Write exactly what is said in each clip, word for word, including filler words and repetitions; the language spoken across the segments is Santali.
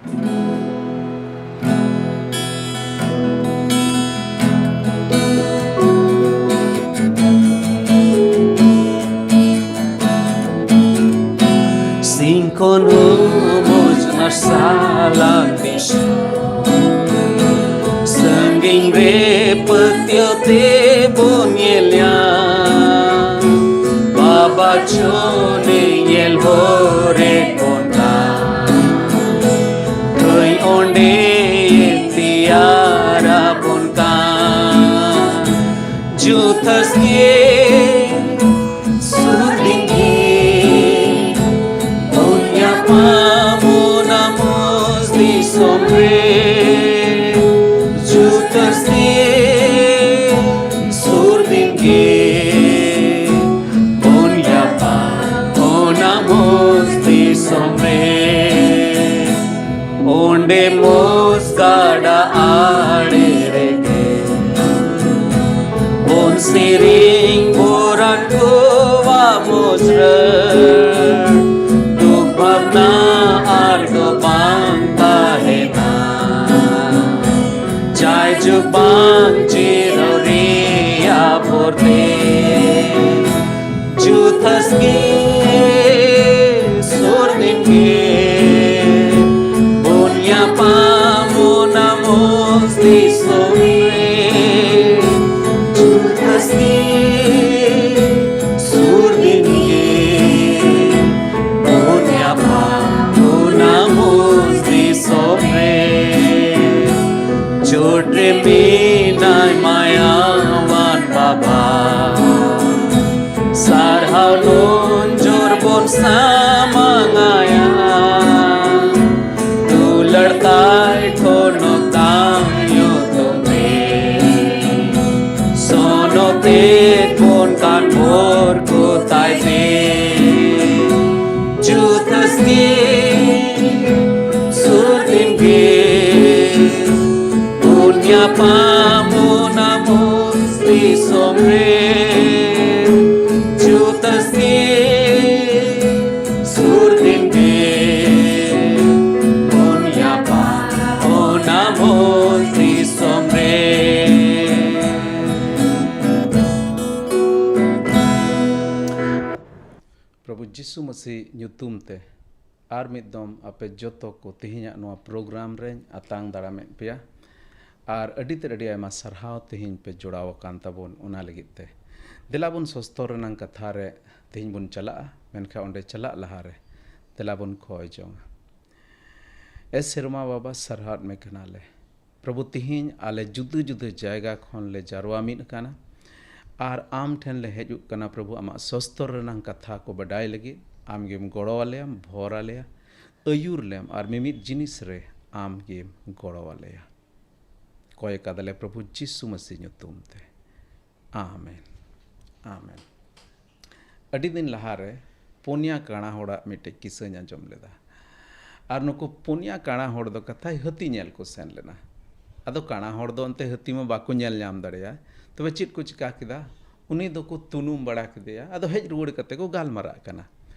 ᱥᱤᱧ ᱠᱷᱚᱱ ᱦᱚᱸ ᱢᱚᱡᱽ ᱢᱟᱨᱥᱟᱞᱟᱱ ᱫᱤᱥᱚᱢ, ᱥᱟᱺᱜᱤᱧ ᱨᱮ ᱯᱟᱹᱛᱭᱟᱹᱣ ᱛᱮ ᱵᱚᱱ ᱧᱮᱞ ᱧᱟᱢ᱾ ᱵᱟᱵᱟ ᱪᱷᱚᱱᱮ ᱧᱮᱞ ᱦᱚᱨᱮ ᱵᱚᱱ ᱠᱟᱱ, ᱠᱟᱹᱡ ᱚᱸᱰᱮ ᱛᱮᱭᱟᱨ ᱟᱵᱚᱱ ᱠᱟᱱ᱾ ᱡᱩᱛᱟᱹᱥ ᱜᱮ ᱥᱩᱨ ᱫᱤᱱ ᱜᱮ ᱵᱚᱱ ᱧᱟᱯᱟᱢᱚᱜᱼᱟ ᱢᱚᱡᱽ ᱫᱤᱥᱚᱢ ᱨᱮ᱾ ᱡᱩᱛᱟᱹᱥ ᱜᱮ ᱥᱩᱨ ᱫᱤᱱ ᱜᱮ ᱵᱚᱱ ᱧᱟᱯᱟᱢᱚᱜᱼᱟ ᱢᱚᱡᱽ ᱫᱤᱥᱚᱢ ᱨᱮ᱾ ᱚᱸᱰᱮ ᱢᱚᱡᱽ ᱜᱟᱰᱟ ᱟᱲᱮ ᱨᱮᱜᱮ ᱵᱚᱱ ᱥᱮᱨᱮᱧ ᱵᱚᱨᱟᱱ ᱠᱚᱣᱟ ᱢᱚᱡᱽ ᱨᱟᱹᱲ᱾ ᱫᱩᱠ ᱵᱷᱟᱵᱽᱱᱟ ᱟᱨ ᱫᱚ ᱵᱟᱝ ᱛᱟᱦᱮᱱᱟ, ᱡᱟᱭᱡᱩᱜᱽ ᱵᱟᱝ ᱪᱤᱨᱚ ᱨᱮᱭᱟᱜ ᱵᱷᱚᱨᱛᱮ᱾ ᱡᱩᱛᱟᱹᱥ ᱜᱮ ᱥᱩᱨ ᱫᱤᱱ ᱜᱮ ᱵᱚᱱ ᱧᱟᱯᱟᱢᱚᱜᱼᱟ ᱢᱚᱡᱽ ᱫᱤᱥᱚᱢ ᱨᱮ᱾ ᱡᱩᱛᱟᱹᱥ ᱜᱮ ᱥᱩᱨ ᱫᱤᱱ ᱜᱮ ᱵᱚᱱ ᱧᱟᱯᱟᱢᱚᱜᱼᱟ ᱢᱚᱡᱽ ᱫᱤᱥᱚᱢ ᱨᱮ᱾ ᱪᱚᱴ ᱨᱮ ᱢᱮᱱᱟᱭ ᱢᱟᱭᱟᱣᱟᱱ ᱵᱟᱵᱟ, ᱥᱟᱨᱦᱟᱣ ᱱᱚᱡᱚᱨ ᱵᱚᱱ ᱥᱟᱢᱟᱝ ᱟᱭᱟ᱾ ᱫᱩᱞᱟᱹᱲ ᱛᱟᱭ ᱠᱷᱚᱱᱚᱠ ᱛᱟᱭ ᱧᱩᱛᱩᱢ ᱨᱮ, ᱥᱚᱱᱚᱛ ᱛᱮ ᱵᱚᱱ ᱠᱟᱱ ᱵᱷᱳᱨ ᱠᱚ ᱛᱟᱭ ᱛᱮ᱾ ᱡᱩᱛᱟᱹᱥ ᱜᱮ ᱥᱩᱨ ᱫᱤᱱ ᱜᱮ ᱵᱚᱱ ᱧᱟᱯᱟᱢᱚᱜᱼᱟ ᱢᱚᱡᱽ ᱫᱤᱥᱚᱢ ᱨᱮ᱾ ᱡᱩᱛᱟᱹᱥ ᱜᱮ ᱥᱩᱨ ᱫᱤᱱ ᱜᱮ ᱵᱚᱱ ᱡᱤᱥᱩ ᱢᱟᱹᱥᱤ ᱧᱩᱛᱩᱢ ᱛᱮ ᱟᱨ ᱢᱤᱫ ᱫᱚᱢ ᱟᱯᱮ ᱡᱚᱛᱚ ᱠᱚ ᱛᱮᱦᱮᱧᱟᱜ ᱱᱚᱣᱟ ᱯᱨᱳᱜᱨᱟᱢ ᱨᱮᱧ ᱟᱛᱟᱝ ᱫᱟᱨᱟᱢᱮᱫ ᱯᱮᱭᱟ᱾ ᱟᱨ ᱟᱹᱰᱤ ᱛᱮᱫ ᱟᱹᱰᱤ ᱟᱭᱢᱟ ᱥᱟᱨᱦᱟᱣ ᱛᱮᱦᱮᱧ ᱯᱮ ᱡᱚᱲᱟᱣ ᱟᱠᱟᱱ ᱛᱟᱵᱚᱱ ᱚᱱᱟ ᱞᱟᱹᱜᱤᱫ ᱛᱮ᱾ ᱫᱮᱞᱟ ᱵᱚᱱ ᱥᱚᱥᱛᱚᱨ ᱨᱮᱱᱟᱝ ᱠᱟᱛᱷᱟ ᱨᱮ ᱛᱮᱦᱮᱧ ᱵᱚᱱ ᱪᱟᱞᱟᱜᱼᱟ, ᱢᱮᱱᱠᱷᱟᱱ ᱚᱸᱰᱮ ᱪᱟᱞᱟᱜ ᱞᱟᱦᱟᱨᱮ ᱫᱮᱞᱟ ᱵᱚᱱ ᱠᱷᱚᱭ ᱡᱚᱝᱟ᱾ ᱮ ᱥᱮᱨᱢᱟ ᱵᱟᱵᱟ, ᱥᱟᱨᱦᱟᱣ ᱢᱮ ᱠᱟᱱᱟᱞᱮ᱾ ᱯᱨᱚᱵᱷᱩ, ᱛᱤᱦᱤᱧ ᱟᱞᱮ ᱡᱩᱫᱟᱹ ᱡᱩᱫᱟᱹ ᱡᱟᱭᱜᱟ ᱠᱷᱚᱱ ᱞᱮ ᱡᱟᱨᱣᱟ ᱢᱤᱫ ᱟᱠᱟᱱᱟ ᱟᱨ ᱟᱢ ᱴᱷᱮᱱ ᱞᱮ ᱦᱮᱡ ᱟᱠᱟᱱᱟ ᱯᱨᱚᱵᱷᱩ, ᱟᱢᱟᱜ ᱥᱚᱥᱛᱚᱨ ᱨᱮᱱᱟᱝ ᱠᱟᱛᱷᱟ ᱠᱚ ᱵᱟᱰᱟᱭ ᱞᱟᱹᱜᱤᱫ᱾ ᱟᱢ ᱜᱮᱢ ᱜᱚᱲᱚ ᱟᱞᱮᱭᱟᱢ, ᱵᱷᱚᱨ ᱟᱞᱮᱭᱟ, ᱟᱹᱭᱩᱨ ᱞᱮᱢ ᱟᱨ ᱢᱤᱢᱤᱫ ᱡᱤᱱᱤᱥ ᱨᱮ ᱟᱢ ᱜᱮᱢ ᱜᱚᱲᱚ ᱟᱞᱮᱭᱟ᱾ ᱠᱚᱭ ᱠᱟᱫᱟᱞᱮ ᱯᱨᱚᱵᱷᱩ ᱡᱤᱥᱩ ᱢᱟᱹᱥᱤ ᱧᱩᱛᱩᱢ ᱛᱮ, ᱟᱢᱮᱱ, ᱟᱢᱮᱱ᱾ ᱟᱹᱰᱤ ᱫᱤᱱ ᱞᱟᱦᱟᱨᱮ ᱯᱩᱱᱭᱟ ᱠᱟᱬᱟ ᱦᱚᱲᱟᱜ ᱢᱤᱫᱴᱮᱡ ᱠᱤᱥᱟᱹᱧ ᱟᱸᱡᱚᱢ ᱞᱮᱫᱟ᱾ ᱟᱨ ᱱᱩᱠᱩ ᱯᱩᱱᱭᱟ ᱠᱟᱬᱟ ᱦᱚᱲ ᱫᱚ ᱠᱟᱛᱷᱟᱭ ᱦᱟᱹᱛᱤ ᱧᱮᱞ ᱠᱚ ᱥᱮᱱ ᱞᱮᱱᱟ᱾ ᱟᱫᱚ ᱠᱟᱬᱟ ᱦᱚᱲ ᱫᱚ ᱚᱱᱛᱮ ᱦᱟᱹᱛᱤ ᱢᱟ ᱵᱟᱠᱚ ᱧᱮᱞ ᱧᱟᱢ ᱫᱟᱲᱮᱭᱟᱜᱼᱟ᱾ ᱛᱚᱵᱮ ᱪᱮᱫ ᱠᱚ ᱪᱤᱠᱟ ᱠᱮᱫᱟ? ᱩᱱᱤ ᱫᱚᱠᱚ ᱛᱩᱱᱩᱢ ᱵᱟᱲᱟ ᱠᱮᱫᱮᱭᱟ᱾ ᱟᱫᱚ ᱦᱮᱡ ᱨᱩᱣᱟᱹᱲ ᱠᱟᱛᱮ ᱠᱚ ᱜᱟᱞᱢᱟᱨᱟᱜ ᱠᱟᱱᱟ᱾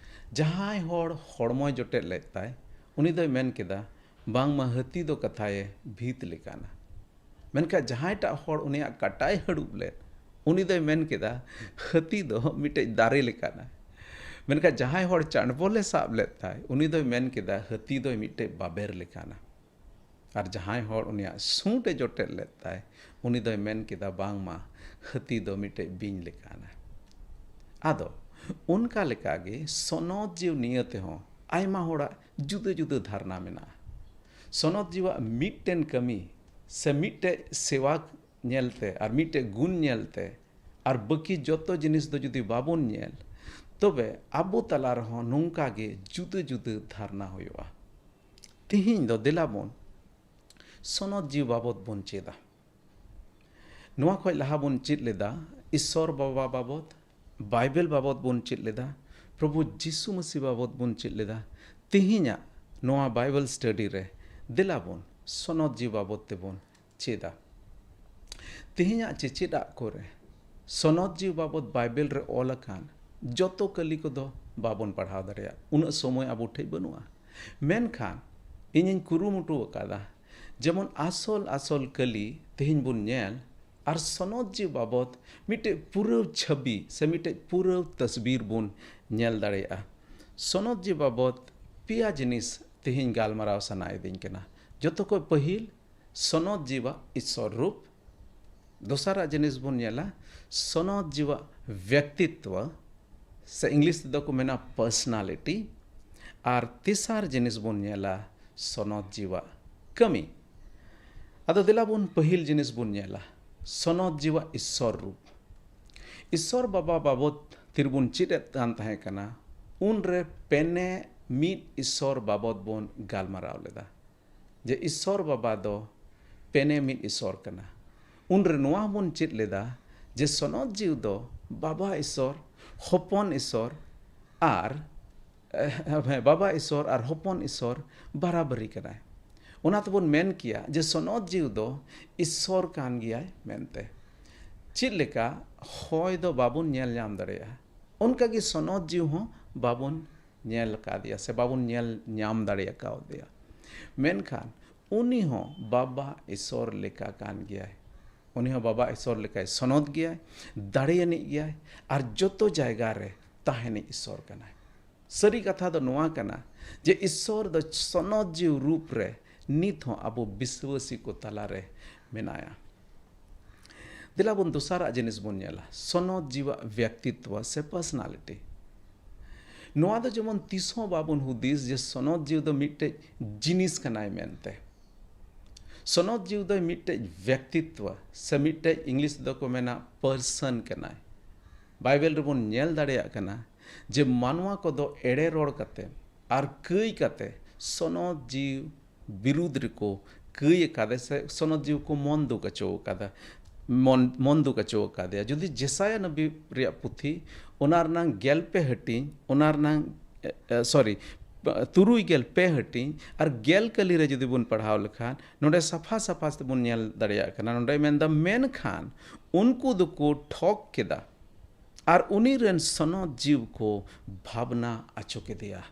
ᱡᱟᱦᱟᱸᱭ ᱦᱚᱲ ᱦᱚᱲᱢᱚᱭ ᱡᱚᱴᱮᱫ ᱞᱮᱫ ᱛᱟᱭ, ᱩᱱᱤ ᱫᱚᱭ ᱢᱮᱱ ᱠᱮᱫᱟ, ᱵᱟᱝᱢᱟ ᱦᱟᱹᱛᱤ ᱫᱚ ᱠᱟᱛᱷᱟᱭᱮ ᱵᱷᱤᱛ ᱞᱮᱠᱟᱱᱟ᱾ ᱢᱮᱱᱠᱷᱟᱱ ᱡᱟᱦᱟᱸᱭᱴᱟᱜ ᱦᱚᱲ ᱩᱱᱤᱭᱟᱜ ᱠᱟᱴᱟᱭ ᱦᱟᱹᱲᱩᱵ ᱞᱮᱫ, ᱩᱱᱤ ᱫᱚᱭ ᱢᱮᱱ ᱠᱮᱫᱟ, ᱦᱟᱹᱛᱤ ᱫᱚ ᱢᱤᱫᱴᱮᱡ ᱫᱟᱨᱮ ᱞᱮᱠᱟᱱᱟ᱾ ᱢᱮᱱᱠᱷᱟᱱ ᱡᱟᱦᱟᱸᱭ ᱦᱚᱲ ᱪᱟᱸᱰᱵᱚᱞᱮ ᱥᱟᱵ ᱞᱮᱫ ᱛᱟᱭ, ᱩᱱᱤ ᱫᱚᱭ ᱢᱮᱱ ᱠᱮᱫᱟ, ᱦᱟᱹᱛᱤ ᱫᱚᱭ ᱢᱤᱫᱴᱮᱡ ᱵᱟᱵᱮᱨ ᱞᱮᱠᱟᱱᱟ᱾ ᱟᱨ ᱡᱟᱦᱟᱸᱭ ᱦᱚᱲ ᱩᱱᱤᱭᱟᱜ ᱥᱩᱸᱰ ᱮ ᱡᱚᱴᱮᱫ ᱞᱮᱫ ᱛᱟᱭ, ᱩᱱᱤ ᱫᱚᱭ ᱢᱮᱱ ᱠᱮᱫᱟ, ᱵᱟᱝᱢᱟ ᱦᱟᱹᱛᱤ ᱫᱚ ᱢᱤᱫᱴᱮᱡ ᱵᱤᱧ ᱞᱮᱠᱟᱱᱟ᱾ ᱟᱫᱚ ᱚᱱᱠᱟ ᱞᱮᱠᱟᱜᱮ ᱥᱚᱱᱚᱛ ᱡᱤᱣᱤ ᱱᱤᱭᱟᱹ ᱛᱮᱦᱚᱸ ᱟᱭᱢᱟ ᱦᱚᱲᱟᱜ ᱡᱩᱫᱟᱹ ᱡᱩᱫᱟᱹ ᱫᱷᱟᱨᱱᱟ ᱢᱮᱱᱟᱜᱼᱟ᱾ ᱥᱚᱱᱚᱛ ᱡᱤᱣᱟᱜ ᱢᱤᱫᱴᱮᱱ ᱠᱟᱹᱢᱤ ᱥᱮ ᱢᱤᱫᱴᱮᱡ ᱥᱮᱣᱟ ᱧᱮᱞᱛᱮ ᱟᱨ ᱢᱤᱫᱴᱮᱡ ᱜᱩᱱ ᱧᱮᱞᱛᱮ ᱟᱨ ᱵᱟᱹᱠᱤ ᱡᱚᱛᱚ ᱡᱤᱱᱤᱥ ᱫᱚ ᱡᱩᱫᱤ ᱵᱟᱵᱚᱱ ᱧᱮᱞ, ᱛᱚᱵᱮ ᱟᱵᱚ ᱛᱟᱞᱟ ᱨᱮᱦᱚᱸ ᱱᱚᱝᱠᱟ ᱜᱮ ᱡᱩᱫᱟᱹ ᱡᱩᱫᱟᱹ ᱫᱷᱟᱨᱱᱟ ᱦᱩᱭᱩᱜᱼᱟ᱾ ᱛᱤᱦᱤᱧ ᱫᱚ ᱫᱮᱞᱟ ᱵᱚᱱ ᱥᱚᱱᱚᱛ ᱡᱤᱣᱤ ᱵᱟᱵᱚᱛ ᱵᱚᱱ ᱪᱮᱫᱟ᱾ ᱱᱚᱣᱟ ᱠᱷᱚᱡ ᱞᱟᱦᱟ ᱵᱚᱱ ᱪᱮᱫ ᱞᱮᱫᱟ ᱤᱥᱥᱚᱨ ᱵᱟᱵᱟ ᱵᱟᱵᱚᱛ, ᱵᱟᱭᱵᱮᱞ ᱵᱟᱵᱚᱛ ᱵᱚᱱ ᱪᱮᱫ ᱞᱮᱫᱟ, ᱯᱨᱚᱵᱷᱩ ᱡᱤᱥᱩ ᱢᱟᱹᱥᱤ ᱵᱟᱵᱚᱛ ᱵᱚᱱ ᱪᱮᱫ ᱞᱮᱫᱟ᱾ ᱛᱤᱦᱤᱧᱟᱜ ᱱᱚᱣᱟ ᱵᱟᱭᱵᱮᱞ ᱥᱴᱟᱰᱤ ᱨᱮ ᱫᱮᱞᱟ ᱵᱚᱱ ᱥᱚᱱᱚᱛ ᱡᱤᱣᱤ ᱵᱟᱵᱚᱛ ᱛᱮᱵᱚᱱ ᱪᱮᱫᱟ᱾ ᱛᱮᱦᱮᱧᱟᱜ ᱪᱮᱪᱮᱫᱟᱜ ᱠᱚᱨᱮ ᱥᱚᱱᱚᱛ ᱡᱤᱣᱤ ᱵᱟᱵᱚᱛ ᱵᱟᱭᱵᱮᱞ ᱨᱮ ᱚᱞ ᱟᱠᱟᱱ ᱡᱚᱛᱚ ᱠᱟᱹᱞᱤ ᱠᱚᱫᱚ ᱵᱟᱵᱚᱱ ᱯᱟᱲᱦᱟᱣ ᱫᱟᱲᱮᱭᱟᱜᱼᱟ, ᱩᱱᱟᱹᱜ ᱥᱚᱢᱚᱭ ᱟᱵᱚ ᱴᱷᱮᱡ ᱵᱟᱹᱱᱩᱜᱼᱟ᱾ ᱢᱮᱱᱠᱷᱟᱱ ᱤᱧᱤᱧ ᱠᱩᱨᱩᱢᱩᱴᱩ ᱟᱠᱟᱫᱟ, ᱡᱮᱢᱚᱱ ᱟᱥᱚᱞ ᱟᱥᱚᱞ ᱠᱟᱹᱞᱤ ᱛᱮᱦᱮᱧ ᱵᱚᱱ ᱧᱮᱞ ᱟᱨ ᱥᱚᱱᱚᱛ ᱡᱤᱣᱤ ᱵᱟᱵᱚᱛ ᱢᱤᱫᱴᱮᱡ ᱯᱩᱨᱟᱹᱣ ᱪᱷᱟᱵᱤ ᱥᱮ ᱢᱤᱫᱴᱮᱡ ᱯᱩᱨᱟᱹᱣ ᱛᱟᱥᱵᱤᱨ ᱵᱚᱱ ᱧᱮᱞ ᱫᱟᱲᱮᱭᱟᱜᱼᱟ᱾ ᱥᱚᱱᱚᱛ ᱡᱤᱣᱤ ᱵᱟᱵᱚᱫ ᱯᱮᱭᱟ ᱡᱤᱱᱤᱥ ᱛᱮᱦᱮᱧ ᱜᱟᱞᱢᱟᱨᱟᱣ ᱥᱟᱱᱟᱭᱮᱫᱤᱧ ᱠᱟᱱᱟ᱾ ᱡᱚᱛᱚ ᱠᱷᱚᱱ ᱯᱟᱹᱦᱤᱞ, ᱥᱚᱱᱚᱛ ᱡᱤᱣᱤᱭᱟᱜ ᱤᱥᱥᱚᱨ ᱨᱩᱯ᱾ ᱫᱚᱥᱟᱨᱟᱜ ᱡᱤᱱᱤᱥ ᱵᱚᱱ ᱧᱮᱞᱟ ᱥᱚᱱᱚᱛ ᱡᱤᱣᱤᱭᱟᱜ ᱵᱮᱠᱛᱤᱛᱣᱚ, ᱥᱮ ᱤᱝᱞᱤᱥ ᱛᱮᱫᱚ ᱠᱚ ᱢᱮᱱᱟ personality᱾ ᱟᱨ ᱛᱮᱥᱟᱨ ᱡᱤᱱᱤᱥ ᱵᱚᱱ ᱧᱮᱞᱟ ᱥᱚᱱᱚᱛ ᱡᱤᱣᱤᱭᱟᱜ ᱠᱟᱹᱢᱤ᱾ ᱟᱫᱚ ᱫᱮᱞᱟ ᱵᱚᱱ ᱯᱟᱹᱦᱤᱞ ᱡᱤᱱᱤᱥ ᱵᱚᱱ ᱧᱮᱞᱟ ᱥᱚᱱᱚᱛ ᱡᱤᱣᱤᱭᱟᱜ ᱤᱥᱥᱚᱨ ᱨᱩᱯ᱾ ᱤᱥᱥᱚᱨ ᱵᱟᱵᱟ ᱵᱟᱵᱚᱫ ᱛᱤᱨᱵᱚᱱ ᱪᱮᱫ ᱮᱫ ᱠᱟᱱ ᱛᱟᱦᱮᱸ ᱠᱟᱱᱟ, ᱩᱱᱨᱮ ᱯᱮᱱᱮ ᱢᱤᱫ ᱤᱥᱥᱚᱨ ᱵᱟᱵᱚᱫ ᱵᱚᱱ ᱜᱟᱞᱢᱟᱨᱟᱣ ᱞᱮᱫᱟ, ᱡᱮ ᱤᱥᱥᱚᱨ ᱵᱟᱵᱟ ᱫᱚ ᱯᱮᱱᱮ ᱢᱤᱫ ᱤᱥᱥᱚᱨ ᱠᱟᱱᱟ᱾ ᱩᱱᱨᱮ ᱱᱚᱣᱟ ᱵᱚᱱ ᱪᱮᱫ ᱞᱮᱫᱟ ᱡᱮ ᱥᱚᱱᱚᱛ ᱡᱤᱣᱤ ᱫᱚ ᱵᱟᱵᱟ ᱤᱥᱥᱚᱨ, ᱦᱚᱯᱚᱱ ᱤᱥᱥᱚᱨ ᱟᱨ, ᱦᱮᱸ, ᱵᱟᱵᱟ ᱤᱥᱥᱚᱨ ᱟᱨ ᱦᱚᱯᱚᱱ ᱤᱥᱥᱚᱨ ᱵᱟᱨᱟᱵᱟᱨᱤ ᱠᱟᱱᱟᱭ᱾ ᱚᱱᱟ ᱛᱮᱵᱚᱱ ᱢᱮᱱ ᱠᱮᱭᱟ ᱡᱮ ᱥᱚᱱᱚᱛ ᱡᱤᱣᱤ ᱫᱚ ᱤᱥᱥᱚᱨ ᱠᱟᱱ ᱜᱮᱭᱟᱭ ᱢᱮᱱᱛᱮ᱾ ᱪᱮᱫ ᱞᱮᱠᱟ ᱦᱚᱭ ᱫᱚ ᱵᱟᱵᱚᱱ ᱧᱮᱞ ᱧᱟᱢ ᱫᱟᱲᱮᱭᱟᱜᱼᱟ, ᱚᱱᱠᱟᱜᱮ ᱥᱚᱱᱚᱛ ᱡᱤᱣᱤ ᱦᱚᱸ ᱵᱟᱵᱚᱱ ᱧᱮᱞ ᱟᱠᱟᱫᱮᱭᱟ ᱥᱮ ᱵᱟᱵᱚᱱ ᱧᱮᱞ ᱧᱟᱢ ᱫᱟᱲᱮ ᱟᱠᱟᱣᱫᱮᱭᱟ᱾ ᱢᱮᱱᱠᱷᱟᱱ ᱩᱱᱤ ᱦᱚᱸ ᱵᱟᱵᱟ ᱤᱥᱥᱚᱨ ᱞᱮᱠᱟ ᱠᱟᱱ ᱜᱮᱭᱟᱭ᱾ ᱩᱱᱤ ᱦᱚᱸ ᱵᱟᱵᱟ ᱤᱥᱥᱚᱨ ᱞᱮᱠᱟᱭ ᱥᱚᱱᱚᱛ ᱜᱮᱭᱟᱭ, ᱫᱟᱲᱮᱭᱟᱱᱤᱡ ᱜᱮᱭᱟᱭ, ᱟᱨ ᱡᱚᱛᱚ ᱡᱟᱭᱜᱟ ᱨᱮ ᱛᱟᱦᱮᱱᱤᱡ ᱤᱥᱥᱚᱨ ᱠᱟᱱᱟᱭ᱾ ᱥᱟᱹᱨᱤ ᱠᱟᱛᱷᱟ ᱫᱚ ᱱᱚᱣᱟ ᱠᱟᱱᱟ ᱡᱮ ᱤᱥᱥᱚᱨ ᱫᱚ ᱥᱚᱱᱚᱛ ᱡᱤᱣᱤ ᱨᱩᱯ ᱨᱮ ᱱᱤᱛ ᱦᱚᱸ ᱟᱵᱚ ᱵᱤᱥᱣᱟᱹᱥᱤ ᱠᱚ ᱛᱟᱞᱟᱨᱮ ᱢᱮᱱᱟᱭᱟ᱾ ᱫᱮᱞᱟ ᱵᱚᱱ ᱫᱚᱥᱟᱨᱟᱜ ᱡᱤᱱᱤᱥ ᱵᱚᱱ ᱧᱮᱞᱟ, ᱥᱚᱱᱚᱛ ᱡᱤᱣᱤᱭᱟᱜ ᱵᱮᱠᱛᱤᱛᱣᱚ ᱥᱮ personality᱾ ᱱᱚᱣᱟ ᱫᱚ ᱡᱮᱢᱚᱱ ᱛᱤᱥ ᱦᱚᱸ ᱵᱟᱵᱚᱱ ᱦᱩᱫᱤᱥ ᱡᱮ ᱥᱚᱱᱚᱛ ᱡᱤᱣᱤ ᱫᱚ ᱢᱤᱫᱴᱮᱡ ᱡᱤᱱᱤᱥ ᱠᱟᱱᱟᱭ ᱢᱮᱱᱛᱮ᱾ ᱥᱚᱱᱚᱛ ᱡᱤᱣᱤ ᱫᱚ ᱢᱤᱫᱴᱮᱡ ᱵᱮᱠᱛᱤᱛᱣᱚ ᱥᱮ ᱢᱤᱫᱴᱮᱡ ᱤᱝᱞᱤᱥ ᱛᱮᱫᱚ ᱠᱚ ᱢᱮᱱᱟ person ᱠᱟᱱᱟᱭ᱾ ᱵᱟᱭᱵᱮᱞ ᱨᱮᱵᱚᱱ ᱧᱮᱞ ᱫᱟᱲᱮᱭᱟᱜ ᱠᱟᱱᱟ ᱡᱮ ᱢᱟᱱᱣᱟ ᱠᱚᱫᱚ ᱮᱲᱮ ᱨᱚᱲ ᱠᱟᱛᱮ ᱟᱨ ᱠᱟᱹᱭ ᱠᱟᱛᱮ ᱥᱚᱱᱚᱛ ᱡᱤᱣᱤ ᱵᱤᱨᱩᱫᱽ ᱨᱮᱠᱚ ᱠᱟᱹᱭ ᱟᱠᱟᱫᱟ ᱥᱮ ᱥᱚᱱᱚᱛ ᱡᱤᱣᱤ ᱠᱚ ᱢᱚᱱ ᱫᱩᱠ ᱦᱚᱪᱚ ᱟᱠᱟᱫᱟ, ᱢᱚᱱ, ᱢᱚᱱ ᱫᱩᱠ ᱦᱚᱪᱚ ᱟᱠᱟᱫᱮᱭᱟ᱾ ᱡᱩᱫᱤ ᱡᱮᱥᱟᱭᱟ ᱱᱚᱵᱤ ᱨᱮᱭᱟᱜ ᱯᱩᱛᱷᱤ, ᱚᱱᱟ ᱨᱮᱱᱟᱝ ᱜᱮᱞ ᱯᱮ ᱦᱟᱹᱴᱤᱧ, ᱚᱱᱟ ᱨᱮᱱᱟᱝ, ᱮ, ᱮ, sorry, ᱛᱩᱨᱩᱭ ᱜᱮᱞ ᱯᱮ ᱦᱟᱹᱴᱤᱧ ᱟᱨ ᱜᱮᱞ ᱠᱟᱹᱞᱤ ᱨᱮ ᱡᱩᱫᱤ ᱵᱚᱱ ᱯᱟᱲᱦᱟᱣ ᱞᱮᱠᱷᱟᱱ, ᱱᱚᱰᱮ ᱥᱟᱯᱷᱟ ᱥᱟᱯᱷᱟ ᱛᱮᱵᱚᱱ ᱧᱮᱞ ᱫᱟᱲᱮᱭᱟᱜ ᱠᱟᱱᱟ᱾ ᱱᱚᱰᱮ ᱢᱮᱱᱫᱟ, ᱢᱮᱱᱠᱷᱟᱱ ᱩᱱᱠᱩ ᱫᱚᱠᱚ ᱴᱷᱚᱠ ᱠᱮᱫᱟ ᱟᱨ ᱩᱱᱤ ᱨᱮᱱ ᱥᱚᱱᱚᱛ ᱡᱤᱣᱤ ᱠᱚ ᱵᱷᱟᱵᱽᱱᱟ ᱦᱚᱪᱚ ᱠᱮᱫᱮᱭᱟ᱾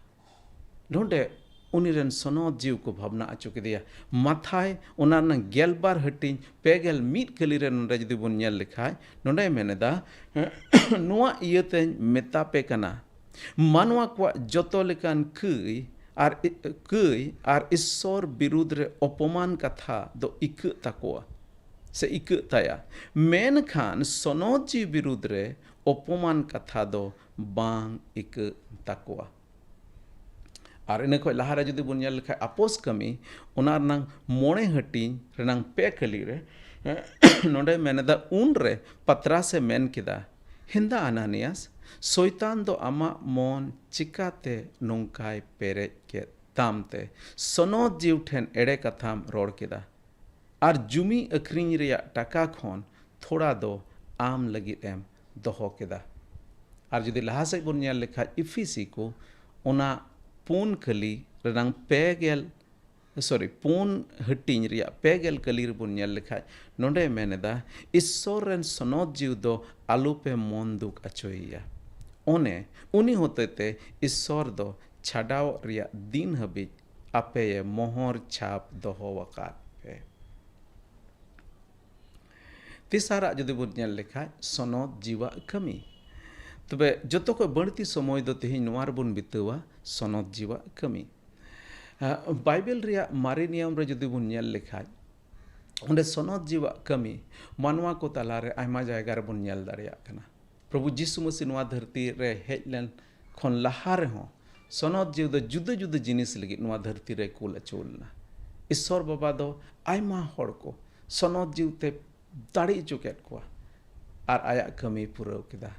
ᱱᱚᱰᱮ ᱩᱱᱤ ᱨᱮᱱ ᱥᱚᱱᱚᱛ ᱡᱤᱣᱤ ᱠᱚ ᱵᱷᱟᱵᱽᱱᱟ ᱦᱚᱪᱚ ᱠᱮᱫᱮᱭᱟ᱾ ᱢᱟᱛᱷᱟᱭ ᱚᱱᱟ ᱨᱮᱱᱟᱜ ᱜᱮᱞᱵᱟᱨ ᱦᱟᱹᱴᱤᱧ ᱯᱮ ᱜᱮᱞ ᱢᱤᱫ ᱠᱟᱹᱞᱤ ᱨᱮ ᱱᱚᱰᱮ ᱡᱩᱫᱤ ᱵᱚᱱ ᱧᱮᱞ ᱞᱮᱠᱷᱟᱡ, ᱱᱚᱰᱮᱭ ᱢᱮᱱ ᱮᱫᱟ, "ᱱᱚᱣᱟ ᱤᱭᱟᱹᱛᱮᱧ ᱢᱮᱛᱟ ᱯᱮ ᱠᱟᱱᱟ, ᱢᱟᱱᱣᱟ ᱠᱚᱣᱟᱜ ᱡᱚᱛᱚ ᱞᱮᱠᱟᱱ ᱠᱟᱹᱭ ᱟᱨ ᱠᱟᱹᱭ ᱟᱨ ᱤᱥᱥᱚᱨ ᱵᱤᱨᱩᱫᱽ ᱨᱮ ᱚᱯᱚᱢᱟᱱ ᱠᱟᱛᱷᱟ ᱫᱚ ᱤᱠᱟᱹᱜ ᱛᱟᱠᱚᱣᱟ ᱥᱮ ᱤᱠᱟᱹᱜ ᱛᱟᱭᱟ, ᱢᱮᱱᱠᱷᱟᱱ ᱥᱚᱱᱚᱛ ᱡᱤᱣᱤ ᱵᱤᱨᱩᱫᱽ ᱨᱮ ᱚᱯᱚᱢᱟᱱ ᱠᱟᱛᱷᱟ ᱫᱚ ᱵᱟᱝ ᱤᱠᱟᱹᱜ ᱛᱟᱠᱚᱣᱟ᱾ ᱟᱨ ᱤᱱᱟᱹ ᱠᱷᱚᱱ ᱞᱟᱦᱟᱨᱮ ᱡᱩᱫᱤ ᱵᱚᱱ ᱧᱮᱞ ᱞᱮᱠᱷᱟᱱ ᱟᱯᱚᱥ ᱠᱟᱹᱢᱤ, ᱚᱱᱟ ᱨᱮᱱᱟᱝ ᱢᱚᱬᱮ ᱦᱟᱹᱴᱤᱧ ᱨᱮᱱᱟᱝ ᱯᱮ ᱠᱟᱹᱞᱤ ᱨᱮ ᱱᱚᱰᱮ ᱢᱮᱱ ᱮᱫᱟ, ᱩᱱᱨᱮ ᱯᱟᱛᱨᱟᱥ ᱮ ᱢᱮᱱ ᱠᱮᱫᱟ, ᱦᱮᱸᱫᱟ ᱟᱱᱟᱱᱤᱭᱟᱥ, ᱥᱚᱭᱛᱟᱱ ᱫᱚ ᱟᱢᱟᱜ ᱢᱚᱱ ᱪᱤᱠᱟᱛᱮ ᱱᱚᱝᱠᱟᱭ ᱯᱮᱨᱮᱡ ᱠᱮᱫ ᱛᱟᱢ ᱛᱮ ᱥᱚᱱᱚᱛ ᱡᱤᱣ ᱴᱷᱮᱱ ᱮᱲᱮ ᱠᱟᱛᱷᱟᱢ ᱨᱚᱲ ᱠᱮᱫᱟ? ᱟᱨ ᱡᱩᱢᱤ ᱟᱹᱠᱷᱨᱤᱧ ᱨᱮᱭᱟᱜ ᱴᱟᱠᱟ ᱠᱷᱚᱱ ᱛᱷᱚᱲᱟ ᱫᱚ ᱟᱢ ᱞᱟᱹᱜᱤᱫ ᱮᱢ ᱫᱚᱦᱚ ᱠᱮᱫᱟ᱾ ᱟᱨ ᱡᱩᱫᱤ ᱞᱟᱦᱟ ᱥᱮᱫ ᱵᱚᱱ ᱧᱮᱞ ᱞᱮᱠᱷᱟᱡ ᱤᱯᱷᱤᱥᱤ ᱠᱚ, ᱚᱱᱟ ᱯᱩᱱ ᱠᱟᱹᱞᱤ ᱨᱮᱱᱟᱝ ᱯᱮ ᱜᱮᱞ, ᱥᱚᱨᱤ, ᱯᱩᱱ ᱦᱟᱹᱴᱤᱧ ᱨᱮᱭᱟᱜ ᱯᱮ ᱜᱮᱞ ᱠᱟᱹᱞᱤ ᱨᱮᱵᱚᱱ ᱧᱮᱞ ᱞᱮᱠᱷᱟᱡ ᱱᱚᱰᱮ ᱢᱮᱱ ᱮᱫᱟ, ᱤᱥᱥᱚᱨ ᱨᱮᱱ ᱥᱚᱱᱚᱛ ᱡᱤᱣ ᱫᱚ ᱟᱞᱚᱯᱮ ᱢᱚᱱ ᱫᱩᱠ ᱟᱪᱚᱭᱮᱭᱟ᱾ ᱚᱱᱮ ᱩᱱᱤ ᱦᱚᱛᱮᱛᱮ ᱤᱥᱥᱚᱨ ᱫᱚ ᱪᱷᱟᱰᱟᱣᱚᱜ ᱨᱮᱭᱟᱜ ᱫᱤᱱ ᱦᱟᱹᱵᱤᱡ ᱟᱯᱮᱭᱮ ᱢᱚᱦᱚᱨ ᱪᱷᱟᱯ ᱫᱚᱦᱚ ᱟᱠᱟᱫ ᱯᱮ᱾ ᱛᱮᱥᱟᱨᱟᱜ ᱡᱩᱫᱤ ᱵᱚᱱ ᱧᱮᱞ ᱞᱮᱠᱷᱟᱡ ᱥᱚᱱᱚᱛ ᱡᱤᱣᱟᱜ ᱠᱟᱹᱢᱤ, ᱛᱚᱵᱮ ᱡᱚᱛᱚ ᱠᱷᱚᱱ ᱵᱟᱹᱲᱛᱤ ᱥᱚᱢᱚᱭ ᱫᱚ ᱛᱮᱦᱮᱧ ᱱᱚᱣᱟ ᱨᱮᱵᱚᱱ ᱵᱤᱛᱟᱹᱣᱟ, ᱥᱚᱱᱚᱛ ᱡᱤᱣᱟᱜ ᱠᱟᱹᱢᱤ᱾ ᱟᱸ, ᱵᱟᱭᱵᱮᱞ ᱨᱮᱭᱟᱜ ᱢᱟᱨᱮ ᱱᱤᱭᱚᱢ ᱨᱮ ᱡᱩᱫᱤ ᱵᱚᱱ ᱧᱮᱞ ᱞᱮᱠᱷᱟᱡ, ᱚᱸᱰᱮ ᱥᱚᱱᱚᱛ ᱡᱤᱣᱟᱜ ᱠᱟᱹᱢᱤ ᱢᱟᱱᱣᱟ ᱠᱚ ᱛᱟᱞᱟᱨᱮ ᱟᱭᱢᱟ ᱡᱟᱭᱜᱟ ᱨᱮᱵᱚᱱ ᱧᱮᱞ ᱫᱟᱲᱮᱭᱟᱜ ᱠᱟᱱᱟ᱾ ᱯᱨᱚᱵᱷᱩ ᱡᱤᱥᱩ ᱢᱟᱹᱥᱤ ᱱᱚᱣᱟ ᱫᱷᱟᱹᱨᱛᱤ ᱨᱮ ᱦᱮᱡ ᱞᱮᱱ ᱠᱷᱚᱱ ᱞᱟᱦᱟ ᱨᱮᱦᱚᱸ ᱥᱚᱱᱚᱛ ᱡᱤᱣ ᱫᱚ ᱡᱩᱫᱟᱹ ᱡᱩᱫᱟᱹ ᱡᱤᱱᱤᱥ ᱞᱟᱹᱜᱤᱫ ᱱᱚᱣᱟ ᱫᱷᱟᱹᱨᱛᱤ ᱨᱮ ᱠᱩᱞ ᱟᱹᱪᱩ ᱞᱮᱱᱟ᱾ ᱤᱥᱥᱚᱨ ᱵᱟᱵᱟ ᱫᱚ ᱟᱭᱢᱟ ᱦᱚᱲ ᱠᱚ ᱥᱚᱱᱚᱛ ᱡᱤᱣ ᱛᱮ ᱫᱟᱲᱮ ᱦᱚᱪᱚ ᱠᱮᱫ ᱠᱚᱣᱟ ᱟᱨ ᱟᱭᱟᱜ ᱠᱟᱹᱢᱤᱭ ᱯᱩᱨᱟᱹᱣ ᱠᱮᱫᱟ᱾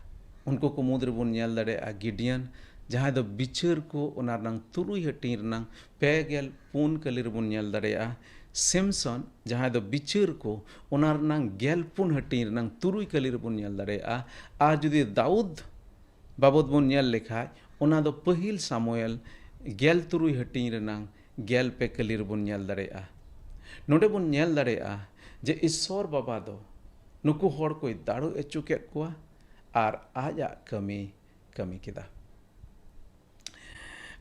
ᱩᱱᱠᱩ ᱠᱚ ᱢᱩᱫᱽ ᱨᱮᱵᱚᱱ ᱧᱮᱞ ᱫᱟᱲᱮᱭᱟᱜᱼᱟ ᱜᱤᱰᱤᱭᱚᱱ, ᱡᱟᱦᱟᱸᱭ ᱫᱚ ᱵᱤᱪᱟᱹᱨ ᱠᱚ ᱚᱱᱟ ᱨᱮᱱᱟᱝ ᱛᱩᱨᱩᱭ ᱦᱟᱹᱴᱤᱧ ᱨᱮᱱᱟᱝ ᱯᱮ ᱜᱮᱞ ᱯᱩᱱ ᱠᱟᱹᱞᱤ ᱨᱮᱵᱚᱱ ᱧᱮᱞ ᱫᱟᱲᱮᱭᱟᱜᱼᱟ᱾ ᱥᱤᱢᱥᱚᱱ, ᱡᱟᱦᱟᱸᱭ ᱫᱚ ᱵᱤᱪᱟᱹᱨ ᱠᱚ ᱚᱱᱟ ᱨᱮᱱᱟᱝ ᱜᱮᱞ ᱯᱩᱱ ᱦᱟᱹᱴᱤᱧ ᱨᱮᱱᱟᱝ ᱛᱩᱨᱩᱭ ᱠᱟᱹᱞᱤ ᱨᱮᱵᱚᱱ ᱧᱮᱞ ᱫᱟᱲᱮᱭᱟᱜᱼᱟ᱾ ᱟᱨ ᱡᱩᱫᱤ ᱫᱟᱣᱩᱫ ᱵᱟᱵᱚᱫ ᱵᱚᱱ ᱧᱮᱞ ᱞᱮᱠᱷᱟᱡ, ᱚᱱᱟ ᱫᱚ ᱯᱟᱹᱦᱤᱞ ᱥᱟᱢᱩᱭᱮᱞ ᱜᱮᱞ ᱛᱩᱨᱩᱭ ᱦᱟᱹᱴᱤᱧ ᱨᱮᱱᱟᱝ ᱜᱮᱞ ᱯᱮ ᱠᱟᱹᱞᱤ ᱨᱮᱵᱚᱱ ᱧᱮᱞ ᱫᱟᱲᱮᱭᱟᱜᱼᱟ᱾ ᱱᱚᱰᱮ ᱵᱚᱱ ᱧᱮᱞ ᱫᱟᱲᱮᱭᱟᱜᱼᱟ ᱡᱮ ᱤᱥᱥᱚᱨ ᱵᱟᱵᱟ ᱫᱚ ᱱᱩᱠᱩ ᱦᱚᱲ ᱠᱚᱭ ᱫᱟᱲᱮ ᱦᱚᱪᱚ ᱠᱮᱫ ᱠᱚᱣᱟ ᱟᱨ ᱟᱡᱟᱜ ᱠᱟᱹᱢᱤ ᱠᱟᱹᱢᱤ ᱠᱮᱫᱟ᱾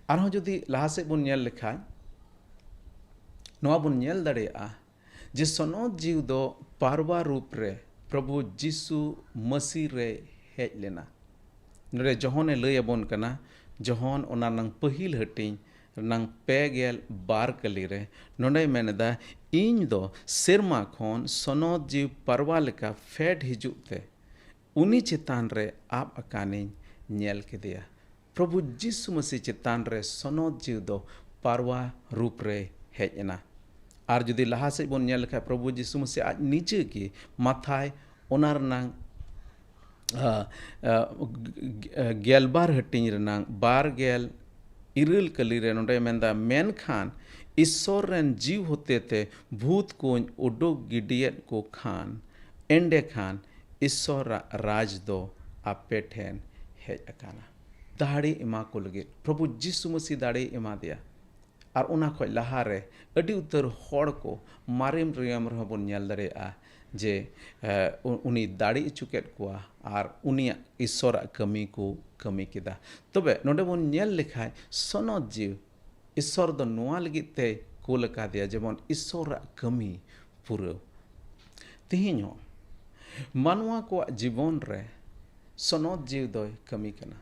ᱟᱨᱦᱚᱸ ᱡᱩᱫᱤ ᱞᱟᱦᱟ ᱥᱮᱫ ᱵᱚᱱ ᱧᱮᱞ ᱞᱮᱠᱷᱟᱡ, ᱱᱚᱣᱟ ᱵᱚᱱ ᱧᱮᱞ ᱫᱟᱲᱮᱭᱟᱜᱼᱟ ᱡᱮ ᱥᱚᱱᱚᱛ ᱡᱤᱣ ᱫᱚ ᱯᱟᱨᱣᱟ ᱨᱩᱯ ᱨᱮ ᱯᱨᱚᱵᱷᱩ ᱡᱤᱥᱩ ᱢᱟᱹᱥᱤ ᱨᱮ ᱦᱮᱡ ᱞᱮᱱᱟ᱾ ᱱᱚᱰᱮ ᱡᱚᱦᱚᱱᱮ ᱞᱟᱹᱭ ᱟᱵᱚᱱ ᱠᱟᱱᱟ, ᱡᱚᱦᱚᱱ ᱚᱱᱟ ᱨᱮᱱᱟᱝ ᱯᱟᱹᱦᱤᱞ ᱦᱟᱹᱴᱤᱧ ᱨᱮᱱᱟᱝ ᱯᱮ ᱜᱮᱞ ᱵᱟᱨ ᱠᱟᱹᱞᱤ ᱨᱮ ᱱᱚᱰᱮᱭ ᱢᱮᱱ ᱮᱫᱟ, "ᱤᱧ ᱫᱚ ᱥᱮᱨᱢᱟ ᱠᱷᱚᱱ ᱥᱚᱱᱚᱛ ᱡᱤᱣᱤ ᱯᱟᱨᱣᱟ ᱞᱮᱠᱟ ᱯᱷᱮᱰ ᱦᱤᱡᱩᱜ ᱛᱮ ᱩᱱᱤ ᱪᱮᱛᱟᱱ ᱨᱮ ᱟᱵ ᱟᱠᱟᱱᱤᱧ ᱧᱮᱞ ᱠᱮᱫᱮᱭᱟ᱾" ᱯᱨᱚᱵᱷᱩ ᱡᱤᱥᱩ ᱢᱟᱹᱥᱤ ᱪᱮᱛᱟᱱ ᱨᱮ ᱥᱚᱱᱚᱛ ᱡᱤᱣᱤ ᱫᱚ ᱯᱟᱨᱣᱟ ᱨᱩᱯ ᱨᱮ ᱦᱮᱡ ᱮᱱᱟ᱾ ᱟᱨ ᱡᱩᱫᱤ ᱞᱟᱦᱟ ᱥᱮᱫ ᱵᱚᱱ ᱧᱮᱞ ᱞᱮᱠᱷᱟᱱ, ᱯᱨᱚᱵᱷᱩ ᱡᱤᱥᱩ ᱢᱟᱹᱥᱤ ᱟᱡ ᱱᱤᱡᱮ ᱜᱮ ᱢᱟᱛᱷᱟᱭ ᱚᱱᱟ ᱨᱮᱱᱟᱝ, ᱟ, ᱟ, ᱜᱮᱞᱵᱟᱨ ᱦᱟᱹᱴᱤᱧ ᱨᱮᱱᱟᱝ ᱵᱟᱨ ᱜᱮᱞ ᱤᱨᱟᱹᱞ ᱠᱟᱹᱞᱤ ᱨᱮ ᱱᱚᱰᱮ ᱢᱮᱱᱫᱟ, "ᱢᱮᱱᱠᱷᱟᱱ ᱤᱥᱥᱚᱨ ᱨᱮᱱ ᱡᱤᱣ ᱦᱚᱛᱮ ᱛᱮ ᱵᱷᱩᱛ ᱠᱚᱧ ᱩᱰᱩᱠ ᱜᱤᱰᱤᱭᱮᱫ ᱠᱚ ᱠᱷᱟᱱ, ᱮᱸᱰᱮᱠᱷᱟᱱ ᱤᱥᱥᱚᱨᱟᱜ ᱨᱟᱡᱽ ᱫᱚ ᱟᱯᱮ ᱴᱷᱮᱱ ᱦᱮᱡ ᱟᱠᱟᱱᱟ᱾" ᱫᱟᱲᱮ ᱮᱢᱟ ᱠᱚ ᱞᱟᱹᱜᱤᱫ ᱯᱨᱚᱵᱷᱩ ᱡᱤᱥᱩ ᱢᱟᱹᱥᱤ ᱫᱟᱲᱮᱭ ᱮᱢᱟ ᱫᱮᱭᱟ᱾ ᱟᱨ ᱚᱱᱟ ᱠᱷᱚᱱ ᱞᱟᱦᱟᱨᱮ ᱟᱹᱰᱤ ᱩᱛᱟᱹᱨ ᱦᱚᱲ ᱠᱚ ᱢᱟᱨᱮᱢ ᱨᱮᱭᱟᱢ ᱨᱮᱦᱚᱸ ᱵᱚᱱ ᱧᱮᱞ ᱫᱟᱲᱮᱭᱟᱜᱼᱟ ᱡᱮ, ᱮ, ᱩ-, ᱩᱱᱤ ᱫᱟᱲᱮ ᱦᱚᱪᱚ ᱠᱮᱫ ᱠᱚᱣᱟ ᱟᱨ ᱩᱱᱤᱭᱟᱜ ᱤᱥᱥᱚᱨᱟᱜ ᱠᱟᱹᱢᱤ ᱠᱚ ᱠᱟᱹᱢᱤ ᱠᱮᱫᱟ᱾ ᱛᱚᱵᱮ ᱱᱚᱰᱮ ᱵᱚᱱ ᱧᱮᱞ ᱞᱮᱠᱷᱟᱱ ᱥᱚᱱᱚᱛ ᱡᱤᱣᱤ ᱤᱥᱥᱚᱨ ᱫᱚ ᱱᱚᱣᱟ ᱞᱟᱹᱜᱤᱫ ᱛᱮᱭ ᱠᱩᱞ ᱟᱠᱟᱫᱮᱭᱟ, ᱡᱮᱢᱚᱱ ᱤᱥᱥᱚᱨᱟᱜ ᱠᱟᱹᱢᱤ ᱯᱩᱨᱟᱹᱣ᱾ ᱛᱮᱦᱮᱧ ᱦᱚᱸ ᱢᱟᱱᱣᱟ ᱠᱚᱣᱟᱜ ᱡᱤᱵᱚᱱ ᱨᱮ ᱥᱚᱱᱚᱛ ᱡᱤᱣᱤ ᱫᱚᱭ ᱠᱟᱹᱢᱤ ᱠᱟᱱᱟ᱾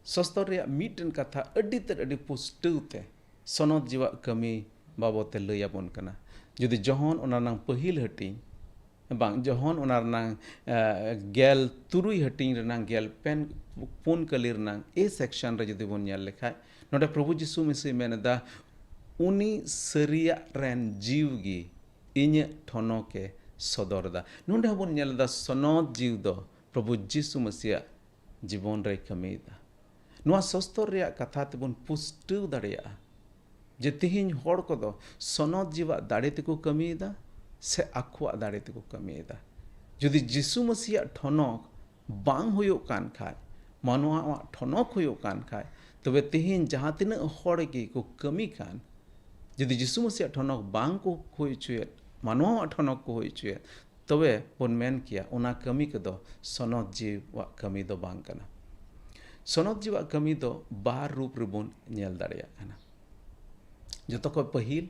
ᱥᱚᱥᱛᱚᱨ ᱨᱮᱭᱟᱜ ᱢᱤᱫᱴᱮᱱ ᱠᱟᱛᱷᱟ ᱟᱹᱰᱤ ᱛᱮᱫ ᱟᱹᱰᱤ ᱯᱩᱥᱴᱟᱹᱣ ᱛᱮ ᱥᱚᱱᱚᱛ ᱡᱤᱣᱟᱜ ᱠᱟᱹᱢᱤ ᱵᱟᱵᱚᱫ ᱛᱮ ᱞᱟᱹᱭ ᱟᱵᱚᱱ ᱠᱟᱱᱟ᱾ ᱡᱩᱫᱤ ᱡᱚᱦᱚᱱ ᱚᱱᱟ ᱨᱮᱱᱟᱝ ᱯᱟᱹᱦᱤᱞ ᱦᱟᱹᱴᱤᱧ, ᱵᱟᱝ, ᱡᱚᱦᱚᱱ ᱚᱱᱟ ᱨᱮᱱᱟᱝ, ᱮ, ᱜᱮᱞ ᱛᱩᱨᱩᱭ ᱦᱟᱹᱴᱤᱧ ᱨᱮᱱᱟᱝ ᱜᱮᱞ ᱯᱮᱱ, ᱯᱩᱱ ᱠᱟᱹᱞᱤ ᱨᱮᱱᱟᱝ A section ᱨᱮ ᱡᱩᱫᱤ ᱵᱚᱱ ᱧᱮᱞ ᱞᱮᱠᱷᱟᱡ, ᱱᱚᱰᱮ ᱯᱨᱚᱵᱷᱩ ᱡᱤᱥᱩ ᱢᱤᱥᱤ ᱢᱮᱱ ᱮᱫᱟ, "ᱩᱱᱤ ᱥᱟᱹᱨᱤᱭᱟᱜ ᱨᱮᱱ ᱡᱤᱣ ᱜᱮ ᱤᱧᱟᱹᱜ ᱴᱷᱚᱱᱚᱠ ᱮ ᱥᱚᱫᱚᱨ ᱮᱫᱟ᱾" ᱱᱚᱰᱮ ᱦᱚᱸᱵᱚᱱ ᱧᱮᱞ ᱮᱫᱟ ᱥᱚᱱᱚᱛ ᱡᱤᱣ ᱫᱚ ᱯᱨᱚᱵᱷᱩ ᱡᱤᱥᱩ ᱢᱟᱹᱥᱤᱭᱟᱜ ᱡᱤᱵᱚᱱ ᱨᱮᱭ ᱠᱟᱹᱢᱤᱭᱮᱫᱟ᱾ ᱱᱚᱣᱟ ᱥᱚᱥᱛᱚᱨ ᱨᱮᱭᱟᱜ ᱠᱟᱛᱷᱟ ᱛᱮᱵᱚᱱ ᱯᱩᱥᱴᱟᱹᱣ ᱫᱟᱲᱮᱭᱟᱜᱼᱟ ᱡᱮ ᱛᱮᱦᱮᱧ ᱦᱚᱲ ᱠᱚᱫᱚ ᱥᱚᱱᱚᱛ ᱡᱤᱣᱟᱜ ᱫᱟᱲᱮ ᱛᱮᱠᱚ ᱠᱟᱹᱢᱤᱭᱮᱫᱟ ᱥᱮ ᱟᱠᱚᱣᱟᱜ ᱫᱟᱲᱮ ᱛᱮᱠᱚ ᱠᱟᱹᱢᱤᱭᱮᱫᱟ᱾ ᱡᱩᱫᱤ ᱡᱤᱥᱩ ᱢᱟᱹᱥᱤᱭᱟᱜ ᱴᱷᱚᱱᱚᱠ ᱵᱟᱝ ᱦᱩᱭᱩᱜ ᱠᱟᱱ ᱠᱷᱟᱡ, ᱢᱟᱱᱣᱟᱣᱟᱜ ᱴᱷᱚᱱᱚᱠ ᱦᱩᱭᱩᱜ ᱠᱟᱱ ᱠᱷᱟᱡ, ᱛᱚᱵᱮ ᱛᱮᱦᱮᱧ ᱡᱟᱦᱟᱸ ᱛᱤᱱᱟᱹᱜ ᱦᱚᱲ ᱜᱮ ᱠᱚ ᱠᱟᱹᱢᱤ ᱠᱟᱱ, ᱡᱩᱫᱤ ᱡᱤᱥᱩ ᱢᱟᱹᱥᱤᱭᱟᱜ ᱴᱷᱚᱱᱚᱠ ᱵᱟᱝ ᱠᱚ ᱦᱩᱭ ᱦᱚᱪᱚᱭᱮᱫ, ᱢᱟᱱᱣᱟᱣᱟᱜ ᱴᱷᱚᱱᱚᱠ ᱠᱚ ᱦᱩᱭ ᱦᱚᱪᱚᱭᱮᱫ, ᱛᱚᱵᱮ ᱵᱚᱱ ᱢᱮᱱ ᱠᱮᱭᱟ ᱚᱱᱟ ᱠᱟᱹᱢᱤ ᱠᱚᱫᱚ ᱥᱚᱱᱚᱛ ᱡᱤᱣᱟᱜ ᱠᱟᱹᱢᱤ ᱫᱚ ᱵᱟᱝ ᱠᱟᱱᱟ᱾ ᱥᱚᱱᱚᱛ ᱡᱤᱣᱟᱜ ᱠᱟᱹᱢᱤ ᱫᱚ ᱵᱟᱨ ᱨᱩᱯ ᱨᱮᱵᱚᱱ ᱧᱮᱞ ᱫᱟᱲᱮᱭᱟᱜ ᱠᱟᱱᱟ᱾ ᱡᱚᱛᱚ ᱠᱷᱚᱱ ᱯᱟᱹᱦᱤᱞ,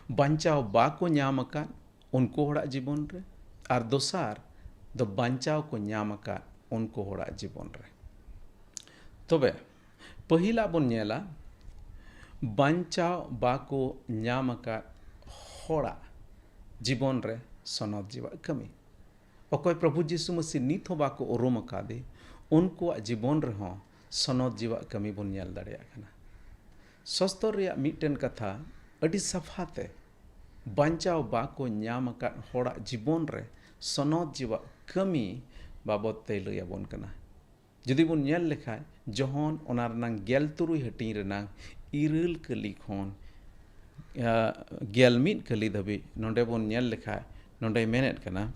ᱵᱟᱧᱪᱟᱣ ᱵᱟᱠᱚ ᱧᱟᱢ ᱟᱠᱟᱫ ᱩᱱᱠᱩ ᱦᱚᱲᱟᱜ ᱡᱤᱵᱚᱱ ᱨᱮ, ᱟᱨ ᱫᱚᱥᱟᱨ ᱫᱚ ᱵᱟᱧᱪᱟᱣ ᱠᱚ ᱧᱟᱢ ᱟᱠᱟᱫ ᱩᱱᱠᱩ ᱦᱚᱲᱟᱜ ᱡᱤᱵᱚᱱ ᱨᱮ᱾ ᱛᱚᱵᱮ ᱯᱟᱹᱦᱤᱞᱟᱜ ᱵᱚᱱ ᱧᱮᱞᱟ, ᱵᱟᱧᱪᱟᱣ ᱵᱟᱠᱚ ᱧᱟᱢ ᱟᱠᱟᱫ ᱦᱚᱲᱟᱜ ᱡᱤᱵᱚᱱ ᱨᱮ ᱥᱚᱱᱚᱛ ᱡᱤᱣᱟᱜ ᱠᱟᱹᱢᱤ᱾ ᱚᱠᱚᱭ ᱯᱨᱚᱵᱷᱩ ᱡᱤᱥᱩ ᱢᱟᱹᱥᱤ ᱱᱤᱛ ᱦᱚᱸ ᱵᱟᱠᱚ ᱩᱨᱩᱢ ᱟᱠᱟᱫᱮ, ᱩᱱᱠᱩᱣᱟᱜ ᱡᱤᱵᱚᱱ ᱨᱮᱦᱚᱸ ᱥᱚᱱᱚᱛ ᱡᱤᱣᱟᱜ ᱠᱟᱹᱢᱤ ᱵᱚᱱ ᱧᱮᱞ ᱫᱟᱲᱮᱭᱟᱜ ᱠᱟᱱᱟ᱾ ᱥᱚᱥᱛᱚᱨ ᱨᱮᱭᱟᱜ ᱢᱤᱫᱴᱮᱱ ᱠᱟᱛᱷᱟ ᱟᱹᱰᱤ ᱥᱟᱯᱷᱟ ᱛᱮ ᱵᱟᱧᱪᱟᱣ ᱵᱟᱠᱚ ᱧᱟᱢ ᱟᱠᱟᱫ ᱦᱚᱲᱟᱜ ᱡᱤᱵᱚᱱ ᱨᱮ ᱥᱚᱱᱚᱛ ᱡᱤᱣᱟᱜ ᱠᱟᱹᱢᱤ ᱵᱟᱵᱚᱫ ᱛᱮᱭ ᱞᱟᱹᱭ ᱟᱵᱚᱱ ᱠᱟᱱᱟ᱾ ᱡᱩᱫᱤ ᱵᱚᱱ ᱧᱮᱞ ᱞᱮᱠᱷᱟᱡ, ᱡᱚᱦᱚᱱ ᱚᱱᱟ ᱨᱮᱱᱟᱝ ᱜᱮᱞ ᱛᱩᱨᱩᱭ ᱦᱟᱹᱴᱤᱧ ᱨᱮᱱᱟᱝ ᱤᱨᱟᱹᱞ ᱠᱟᱹᱞᱤ ᱠᱷᱚᱱ, ᱟ, ᱜᱮᱞ ᱢᱤᱫ ᱠᱟᱹᱞᱤ ᱫᱷᱟᱹᱵᱤᱡ ᱱᱚᱰᱮ ᱵᱚᱱ ᱧᱮᱞ ᱞᱮᱠᱷᱟᱡ, ᱱᱚᱰᱮᱭ ᱢᱮᱱᱮᱫ ᱠᱟᱱᱟ,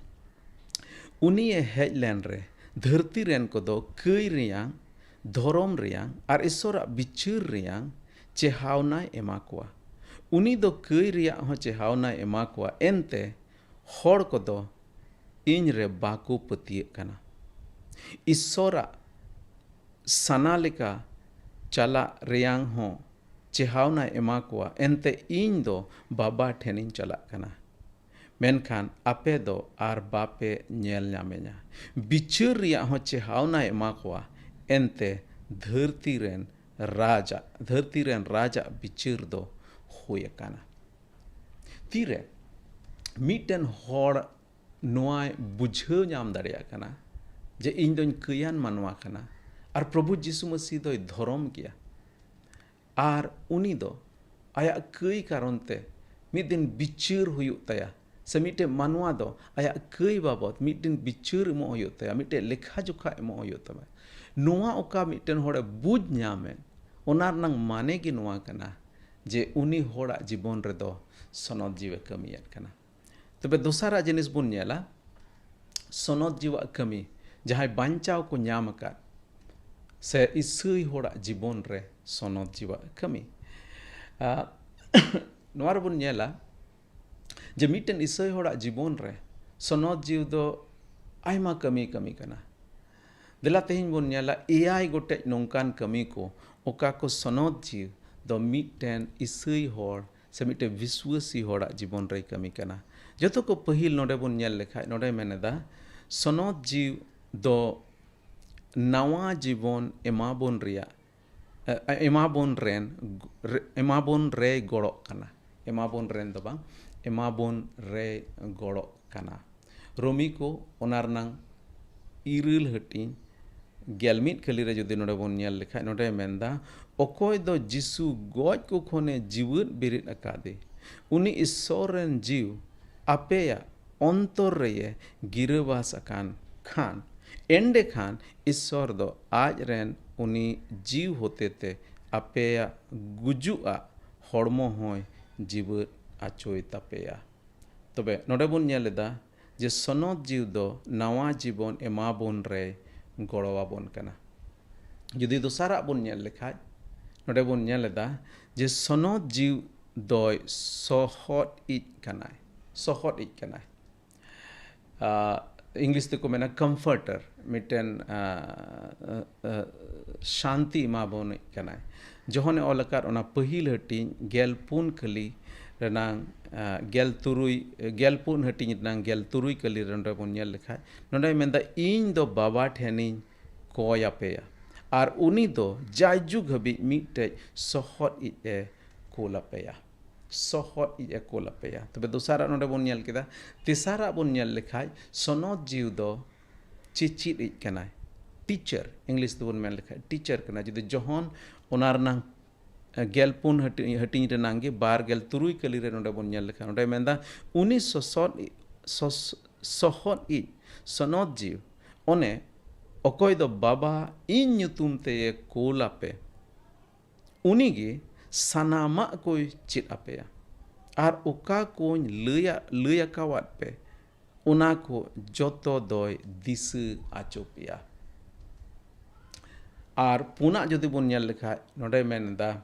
ᱩᱱᱤᱭᱮ ᱦᱮᱡ ᱞᱮᱱ ᱨᱮ ᱫᱷᱟᱹᱨᱛᱤ ᱨᱮᱱ ᱠᱚᱫᱚ ᱠᱟᱹᱭ ᱨᱮᱭᱟᱝ, ᱫᱷᱚᱨᱚᱢ ᱨᱮᱭᱟᱝ ᱟᱨ ᱤᱥᱚᱨᱟᱜ ᱵᱤᱪᱟᱹᱨ ᱨᱮᱭᱟᱝ ᱪᱮᱦᱟᱣᱱᱟᱭ ᱮᱢᱟ ᱠᱚᱣᱟ᱾ ᱩᱱᱤ ᱫᱚ ᱠᱟᱹᱭ ᱨᱮᱭᱟᱜ ᱦᱚᱸ ᱪᱮᱦᱟᱣᱱᱟᱭ ᱮᱢᱟ ᱠᱚᱣᱟ, ᱮᱱᱛᱮ ᱦᱚᱲ ᱠᱚᱫᱚ ᱤᱧ ᱨᱮ ᱵᱟᱠᱚ ᱯᱟᱹᱛᱭᱟᱹᱜ ᱠᱟᱱᱟ᱾ ᱤᱥᱚᱨᱟᱜ ᱥᱟᱱᱟ ᱞᱮᱠᱟ ᱪᱟᱞᱟᱜ ᱨᱮᱭᱟᱝ ᱦᱚᱸ ᱪᱮᱦᱟᱣᱱᱟᱭ ᱮᱢᱟ ᱠᱚᱣᱟ, ᱮᱱᱛᱮ ᱤᱧ ᱫᱚ ᱵᱟᱵᱟ ᱴᱷᱮᱱᱤᱧ ᱪᱟᱞᱟᱜ ᱠᱟᱱᱟ᱾ ᱢᱮᱱᱠᱷᱟᱱ ᱟᱯᱮ ᱫᱚ ᱟᱨ ᱵᱟᱯᱮ ᱧᱮᱞ ᱧᱟᱢᱮᱧᱟ᱾ ᱵᱤᱪᱟᱹᱨ ᱨᱮᱭᱟᱜ ᱦᱚᱸ ᱪᱮᱦᱟᱣᱱᱟᱭ ᱮᱢᱟ ᱠᱚᱣᱟ, ᱮᱱᱛᱮ ᱫᱷᱟᱹᱨᱛᱤ ᱨᱮᱱ ᱨᱟᱡᱟᱜ, ᱫᱷᱟᱹᱨᱛᱤ ᱨᱮᱱ ᱨᱟᱡᱟᱜ ᱵᱤᱪᱟᱹᱨ ᱫᱚ ᱦᱩᱭ ᱟᱠᱟᱱᱟ᱾ ᱛᱤᱨᱮ ᱢᱤᱫᱴᱮᱱ ᱦᱚᱲ ᱱᱚᱣᱟᱭ ᱵᱩᱡᱷᱟᱹᱣ ᱧᱟᱢ ᱫᱟᱲᱮᱭᱟᱜ ᱠᱟᱱᱟ ᱡᱮ ᱤᱧ ᱫᱚᱧ ᱠᱟᱹᱭᱟᱱ ᱢᱟᱱᱣᱟ ᱠᱟᱱᱟ, ᱟᱨ ᱯᱨᱚᱵᱷᱩ ᱡᱤᱥᱩ ᱢᱟᱹᱥᱤ ᱫᱚᱭ ᱫᱷᱚᱨᱚᱢ ᱜᱮᱭᱟ, ᱟᱨ ᱩᱱᱤ ᱫᱚ ᱟᱭᱟᱜ ᱠᱟᱹᱭ ᱠᱟᱨᱚᱱ ᱛᱮ ᱢᱤᱫ ᱫᱤᱱ ᱵᱤᱪᱟᱹᱨ ᱦᱩᱭᱩᱜ ᱛᱟᱭᱟ, ᱥᱮ ᱢᱤᱫᱴᱮᱱ ᱢᱟᱱᱣᱟ ᱫᱚ ᱟᱭᱟᱜ ᱠᱟᱹᱭ ᱵᱟᱵᱚᱛ ᱢᱤᱫᱴᱮᱱ ᱵᱤᱪᱟᱹᱨ ᱮᱢᱚᱜ ᱦᱩᱭᱩᱜ ᱛᱟᱭᱟ, ᱢᱤᱫᱴᱮᱱ ᱞᱮᱠᱷᱟ ᱡᱚᱠᱷᱟ ᱮᱢᱚᱜ ᱦᱩᱭᱩᱜ ᱛᱟᱭᱟ᱾ ᱱᱚᱣᱟ ᱚᱠᱟ ᱢᱤᱫᱴᱮᱱ ᱦᱚᱲᱮ ᱵᱩᱡᱽ ᱧᱟᱢᱮᱫ, ᱚᱱᱟ ᱨᱮᱱᱟᱝ ᱢᱟᱱᱮ ᱜᱮ ᱱᱚᱣᱟ ᱠᱟᱱᱟ ᱡᱮ ᱩᱱᱤ ᱦᱚᱲᱟᱜ ᱡᱤᱵᱚᱱ ᱨᱮᱫᱚ ᱥᱚᱱᱚᱛ ᱡᱤᱣᱤ ᱠᱟᱹᱢᱤᱭᱮᱫ ᱠᱟᱱᱟ᱾ ᱛᱚᱵᱮ ᱫᱚᱥᱟᱨᱟᱜ ᱡᱤᱱᱤᱥ ᱵᱚᱱ ᱧᱮᱞᱟ, ᱥᱚᱱᱚᱛ ᱡᱤᱣᱟᱜ ᱠᱟᱹᱢᱤ, ᱡᱟᱦᱟᱸᱭ ᱵᱟᱧᱪᱟᱣ ᱠᱚ ᱧᱟᱢ ᱟᱠᱟᱫ ᱥᱮ ᱤᱥᱟᱹᱭ ᱦᱚᱲᱟᱜ ᱡᱤᱵᱚᱱ ᱨᱮ ᱥᱚᱱᱚᱛ ᱡᱤᱣᱟᱜ ᱠᱟᱹᱢᱤ᱾ ᱟ, ᱱᱚᱣᱟ ᱨᱮᱵᱚᱱ ᱧᱮᱞᱟ ᱡᱮ ᱢᱤᱫᱴᱮᱱ ᱤᱥᱟᱹᱭ ᱦᱚᱲᱟᱜ ᱡᱤᱵᱚᱱ ᱨᱮ ᱥᱚᱱᱚᱛ ᱡᱤᱣ ᱫᱚ ᱟᱭᱢᱟ ᱠᱟᱹᱢᱤ ᱠᱟᱹᱢᱤ ᱠᱟᱱᱟ᱾ ᱫᱮᱞᱟ ᱛᱮᱦᱮᱧ ᱵᱚᱱ ᱧᱮᱞᱟ ᱮᱭᱟᱭ ᱜᱚᱴᱮᱡ ᱱᱚᱝᱠᱟᱱ ᱠᱟᱹᱢᱤ ᱠᱚ, ᱚᱠᱟ ᱠᱚ ᱥᱚᱱᱚᱛ ᱡᱤᱣ ᱫᱚ ᱢᱤᱫᱴᱮᱱ ᱤᱥᱟᱹᱭ ᱦᱚᱲ ᱥᱮ ᱢᱤᱫᱴᱮᱱ ᱵᱤᱥᱣᱟᱹᱥᱤ ᱦᱚᱲᱟᱜ ᱡᱤᱵᱚᱱ ᱨᱮᱭ ᱠᱟᱹᱢᱤ ᱠᱟᱱᱟ᱾ ᱡᱚᱛᱚ ᱠᱚ ᱯᱟᱹᱦᱤᱞ ᱱᱚᱰᱮ ᱵᱚᱱ ᱧᱮᱞ ᱞᱮᱠᱷᱟᱡ, ᱱᱚᱰᱮ ᱢᱮᱱ ᱮᱫᱟ, ᱥᱚᱱᱚᱛ ᱡᱤᱣ ᱫᱚ ᱱᱟᱣᱟ ᱡᱤᱵᱚᱱ ᱮᱢᱟᱵᱚᱱ ᱨᱮᱭᱟᱜ, ᱮ, ᱮᱢᱟᱵᱚᱱ ᱨᱮᱱ, ᱮᱢᱟᱵᱚᱱ ᱨᱮᱭ ᱜᱚᱲᱚᱜ ᱠᱟᱱᱟ᱾ ᱮᱢᱟᱵᱚᱱ ᱨᱮᱱ ᱫᱚ ᱵᱟᱝ, ᱮᱢᱟᱵᱚᱱ ᱨᱮᱭ ᱜᱚᱲᱚᱜ ᱠᱟᱱᱟ᱾ ᱨᱳᱢᱤ ᱠᱚ, ᱚᱱᱟ ᱨᱮᱱᱟᱝ ᱤᱨᱟᱹᱞ ᱦᱟᱹᱴᱤᱧ, ᱜᱮᱞ ᱢᱤᱫ ᱠᱟᱹᱞᱤ ᱨᱮ ᱡᱩᱫᱤ ᱱᱚᱰᱮ ᱵᱚᱱ ᱧᱮᱞ ᱞᱮᱠᱷᱟᱡ, ᱱᱚᱰᱮ ᱢᱮᱱᱫᱟ, ᱚᱠᱚᱭ ᱫᱚ ᱡᱤᱥᱩ ᱜᱚᱡ ᱠᱚ ᱠᱷᱚᱱᱮ ᱡᱤᱣᱮᱫ ᱵᱮᱨᱮᱫ ᱟᱠᱟᱫᱮ, ᱩᱱᱤ ᱤᱥᱥᱚᱨ ᱨᱮᱱ ᱡᱤᱣ ᱟᱯᱮᱭᱟᱜ ᱚᱱᱛᱚᱨ ᱨᱮᱭᱮ ᱜᱤᱨᱟᱹᱵᱟᱥ ᱟᱠᱟᱱ ᱠᱷᱟᱱ, ᱮᱸᱰᱮᱠᱷᱟᱱ ᱤᱥᱥᱚᱨ ᱫᱚ ᱟᱡ ᱨᱮᱱ ᱩᱱᱤ ᱡᱤᱣ ᱦᱚᱛᱮᱛᱮ ᱟᱯᱮᱭᱟᱜ ᱜᱩᱡᱩᱜᱼᱟ ᱦᱚᱲᱢᱚ ᱦᱚᱸᱭ ᱡᱤᱣᱮᱫ ᱟᱪᱚᱭ ᱛᱟᱯᱮᱭᱟ᱾ ᱛᱚᱵᱮ ᱱᱚᱰᱮ ᱵᱚᱱ ᱧᱮᱞ ᱮᱫᱟ ᱡᱮ ᱥᱚᱱᱚᱛ ᱡᱤᱣ ᱫᱚ ᱱᱟᱣᱟ ᱡᱤᱵᱚᱱ ᱮᱢᱟᱵᱚᱱ ᱨᱮ ᱜᱚᱲᱚ ᱟᱵᱚᱱ ᱠᱟᱱᱟ᱾ ᱡᱩᱫᱤ ᱫᱚᱥᱟᱨᱟᱜ ᱵᱚᱱ ᱧᱮᱞ ᱞᱮᱠᱷᱟᱡ, ᱱᱚᱰᱮ ᱵᱚᱱ ᱧᱮᱞ ᱮᱫᱟ ᱡᱮ ᱥᱚᱱᱚᱛ ᱡᱤᱣ ᱫᱚᱭ ᱥᱚᱦᱚᱫ ᱤᱡ ᱠᱟᱱᱟᱭ, ᱥᱚᱦᱚᱫ ᱤᱡ ᱠᱟᱱᱟᱭ᱾ ᱟᱸ, ᱤᱝᱞᱤᱥ ᱛᱮᱠᱚ ᱢᱮᱱᱟ comforter, ᱢᱤᱫᱴᱮᱱ, ᱟᱸ, ᱟᱸ, ᱟᱸ, ᱥᱟᱱᱛᱤ ᱮᱢᱟ ᱵᱚᱱᱤᱡ ᱠᱟᱱᱟᱭ᱾ ᱡᱚᱦᱚᱱᱮ ᱚᱞ ᱟᱠᱟᱫ ᱚᱱᱟ ᱯᱟᱹᱦᱤᱞ ᱦᱟᱹᱴᱤᱧ ᱜᱮᱞ ᱯᱩᱱ ᱠᱟᱹᱞᱤ ᱨᱮᱱᱟᱝ, ᱟᱸ, ᱜᱮᱞ ᱛᱩᱨᱩᱭ, ᱜᱮᱞ ᱯᱩᱱ ᱦᱟᱹᱴᱤᱧ ᱨᱮᱱᱟᱝ ᱜᱮᱞ ᱛᱩᱨᱩᱭ ᱠᱟᱹᱞᱤ ᱨᱮ ᱱᱚᱰᱮ ᱵᱚᱱ ᱧᱮᱞ ᱞᱮᱠᱷᱟᱡ, ᱱᱚᱰᱮᱭ ᱢᱮᱱᱫᱟ, "ᱤᱧ ᱫᱚ ᱵᱟᱵᱟ ᱴᱷᱮᱱᱤᱧ ᱠᱚᱭ ᱟᱯᱮᱭᱟ, ᱟᱨ ᱩᱱᱤ ᱫᱚ ᱡᱟᱭᱡᱩᱜᱽ ᱦᱟᱹᱵᱤᱡ ᱢᱤᱫᱴᱮᱡ ᱥᱚᱦᱚᱫ ᱤᱡ ᱮ ᱠᱩᱞ ᱟᱯᱮᱭᱟ, ᱥᱚᱦᱚᱫ ᱤᱡ ᱮ ᱠᱩᱞ ᱟᱯᱮᱭᱟ᱾" ᱛᱚᱵᱮ ᱫᱚᱥᱟᱨᱟᱜ ᱱᱚᱰᱮ ᱵᱚᱱ ᱧᱮᱞ ᱠᱮᱫᱟ᱾ ᱛᱮᱥᱟᱨᱟᱜ ᱵᱚᱱ ᱧᱮᱞ ᱞᱮᱠᱷᱟᱡ, ᱥᱚᱱᱚᱛ ᱡᱤᱣ ᱫᱚ ᱪᱮᱪᱮᱫ ᱤᱡ ᱠᱟᱱᱟᱭ, ᱴᱤᱪᱟᱨ, ᱤᱝᱞᱤᱥ ᱛᱮᱵᱚᱱ ᱢᱮᱱ ᱞᱮᱠᱷᱟᱡ ᱴᱤᱪᱟᱨ ᱠᱟᱱᱟᱭ᱾ ᱡᱩᱫᱤ ᱡᱚᱦᱚᱱ ᱚᱱᱟ ᱨᱮᱱᱟᱝ, ᱮ, ᱜᱮᱞ ᱯᱩᱱ ᱦᱟᱹᱴᱤᱧ, ᱦᱟᱹᱴᱤᱧ ᱨᱮᱱᱟᱝ ᱜᱮ ᱵᱟᱨ ᱜᱮᱞ ᱛᱩᱨᱩᱭ ᱠᱟᱹᱞᱤ ᱨᱮ ᱱᱚᱰᱮ ᱵᱚᱱ ᱧᱮᱞ ᱞᱮᱠᱷᱟᱱ, ᱱᱚᱰᱮ ᱢᱮᱱᱫᱟ, ᱩᱱᱤ ᱥᱚᱥᱚᱫ, ᱥᱚᱥ-, ᱥᱚᱦᱚᱫ ᱤᱡ ᱥᱚᱱᱚᱛ ᱡᱤᱣ, ᱚᱱᱮ ᱚᱠᱚᱭ ᱫᱚ ᱵᱟᱵᱟ ᱤᱧ ᱧᱩᱛᱩᱢ ᱛᱮᱭᱮ ᱠᱳᱞ ᱟᱯᱮ, ᱩᱱᱤ ᱜᱮ ᱥᱟᱱᱟᱢᱟᱜ ᱠᱚᱭ ᱪᱮᱫ ᱟᱯᱮᱭᱟ, ᱟᱨ ᱚᱠᱟ ᱠᱚᱧ ᱞᱟᱹᱭᱟ-, ᱞᱟᱹᱭ ᱟᱠᱟᱣᱟᱫ ᱯᱮ, ᱚᱱᱟ ᱠᱚ ᱡᱚᱛᱚ ᱫᱚᱭ ᱫᱤᱥᱟᱹ ᱟᱪᱚ ᱯᱮᱭᱟ᱾ ᱟᱨ ᱯᱩᱱᱟᱜ ᱡᱩᱫᱤ ᱵᱚᱱ ᱧᱮᱞ ᱞᱮᱠᱷᱟᱡ, ᱱᱚᱰᱮ ᱢᱮᱱ ᱮᱫᱟ,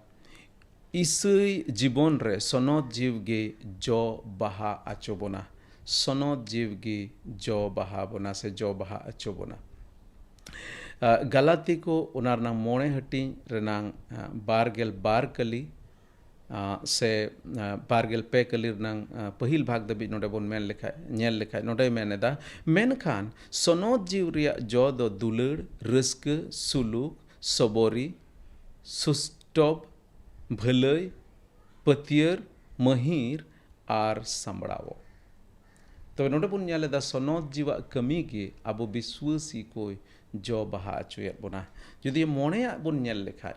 ᱤᱥᱟᱹᱭ ᱡᱤᱵᱚᱱ ᱨᱮ ᱥᱚᱱᱚᱛ ᱡᱤᱣ ᱜᱮ ᱡᱚ ᱵᱟᱦᱟ ᱟᱪᱚ ᱵᱚᱱᱟ, ᱥᱚᱱᱚᱛ ᱡᱤᱣ ᱜᱮ ᱡᱚ ᱵᱟᱦᱟ ᱵᱚᱱᱟ ᱥᱮ ᱡᱚ ᱵᱟᱦᱟ ᱟᱪᱚ ᱵᱚᱱᱟ᱾ ᱟᱸ, ᱜᱟᱞᱟᱛᱤ ᱠᱚ, ᱚᱱᱟ ᱨᱮᱱᱟᱝ ᱢᱚᱬᱮ ᱦᱟᱹᱴᱤᱧ ᱨᱮᱱᱟᱝ, ᱟᱸ, ᱵᱟᱨ ᱜᱮᱞ ᱵᱟᱨ ᱠᱟᱹᱞᱤ, ᱟᱸ, ᱥᱮ, ᱟᱸ, ᱵᱟᱨ ᱜᱮᱞ ᱯᱮ ᱠᱟᱹᱞᱤ ᱨᱮᱱᱟᱝ, ᱟᱸ, ᱯᱟᱹᱦᱤᱞ ᱵᱷᱟᱜᱽ ᱫᱷᱟᱹᱵᱤᱡ ᱱᱚᱰᱮ ᱵᱚᱱ ᱢᱮᱱ ᱞᱮᱠᱷᱟᱡ, ᱧᱮᱞ ᱞᱮᱠᱷᱟᱡ, ᱱᱚᱰᱮᱭ ᱢᱮᱱ ᱮᱫᱟ, ᱢᱮᱱᱠᱷᱟᱱ ᱥᱚᱱᱚᱛ ᱡᱤᱣᱤ ᱨᱮᱭᱟᱜ ᱡᱚ ᱫᱚ ᱫᱩᱞᱟᱹᱲ, ᱨᱟᱹᱥᱠᱟᱹ, ᱥᱩᱞᱩᱠ, ᱥᱚᱵᱚᱨᱤ, ᱥᱩᱥᱴᱚᱵ, ᱵᱷᱟᱹᱞᱟᱹᱭ, ᱯᱟᱹᱛᱭᱟᱹᱨ, ᱢᱟᱹᱦᱤᱨ ᱟᱨ ᱥᱟᱢᱵᱲᱟᱣᱚᱜ᱾ ᱛᱚᱵᱮ ᱱᱚᱰᱮ ᱵᱚᱱ ᱧᱮᱞ ᱮᱫᱟ, ᱥᱚᱱᱚᱛ ᱡᱤᱣᱟᱜ ᱠᱟᱹᱢᱤ ᱜᱮ ᱟᱵᱚ ᱵᱤᱥᱣᱟᱹᱥᱤ ᱠᱚᱭ ᱡᱚ ᱵᱟᱦᱟ ᱦᱚᱪᱚᱭᱮᱫ ᱵᱚᱱᱟ᱾ ᱡᱩᱫᱤ ᱢᱚᱬᱮᱭᱟᱜ ᱵᱚᱱ ᱧᱮᱞ ᱞᱮᱠᱷᱟᱡ,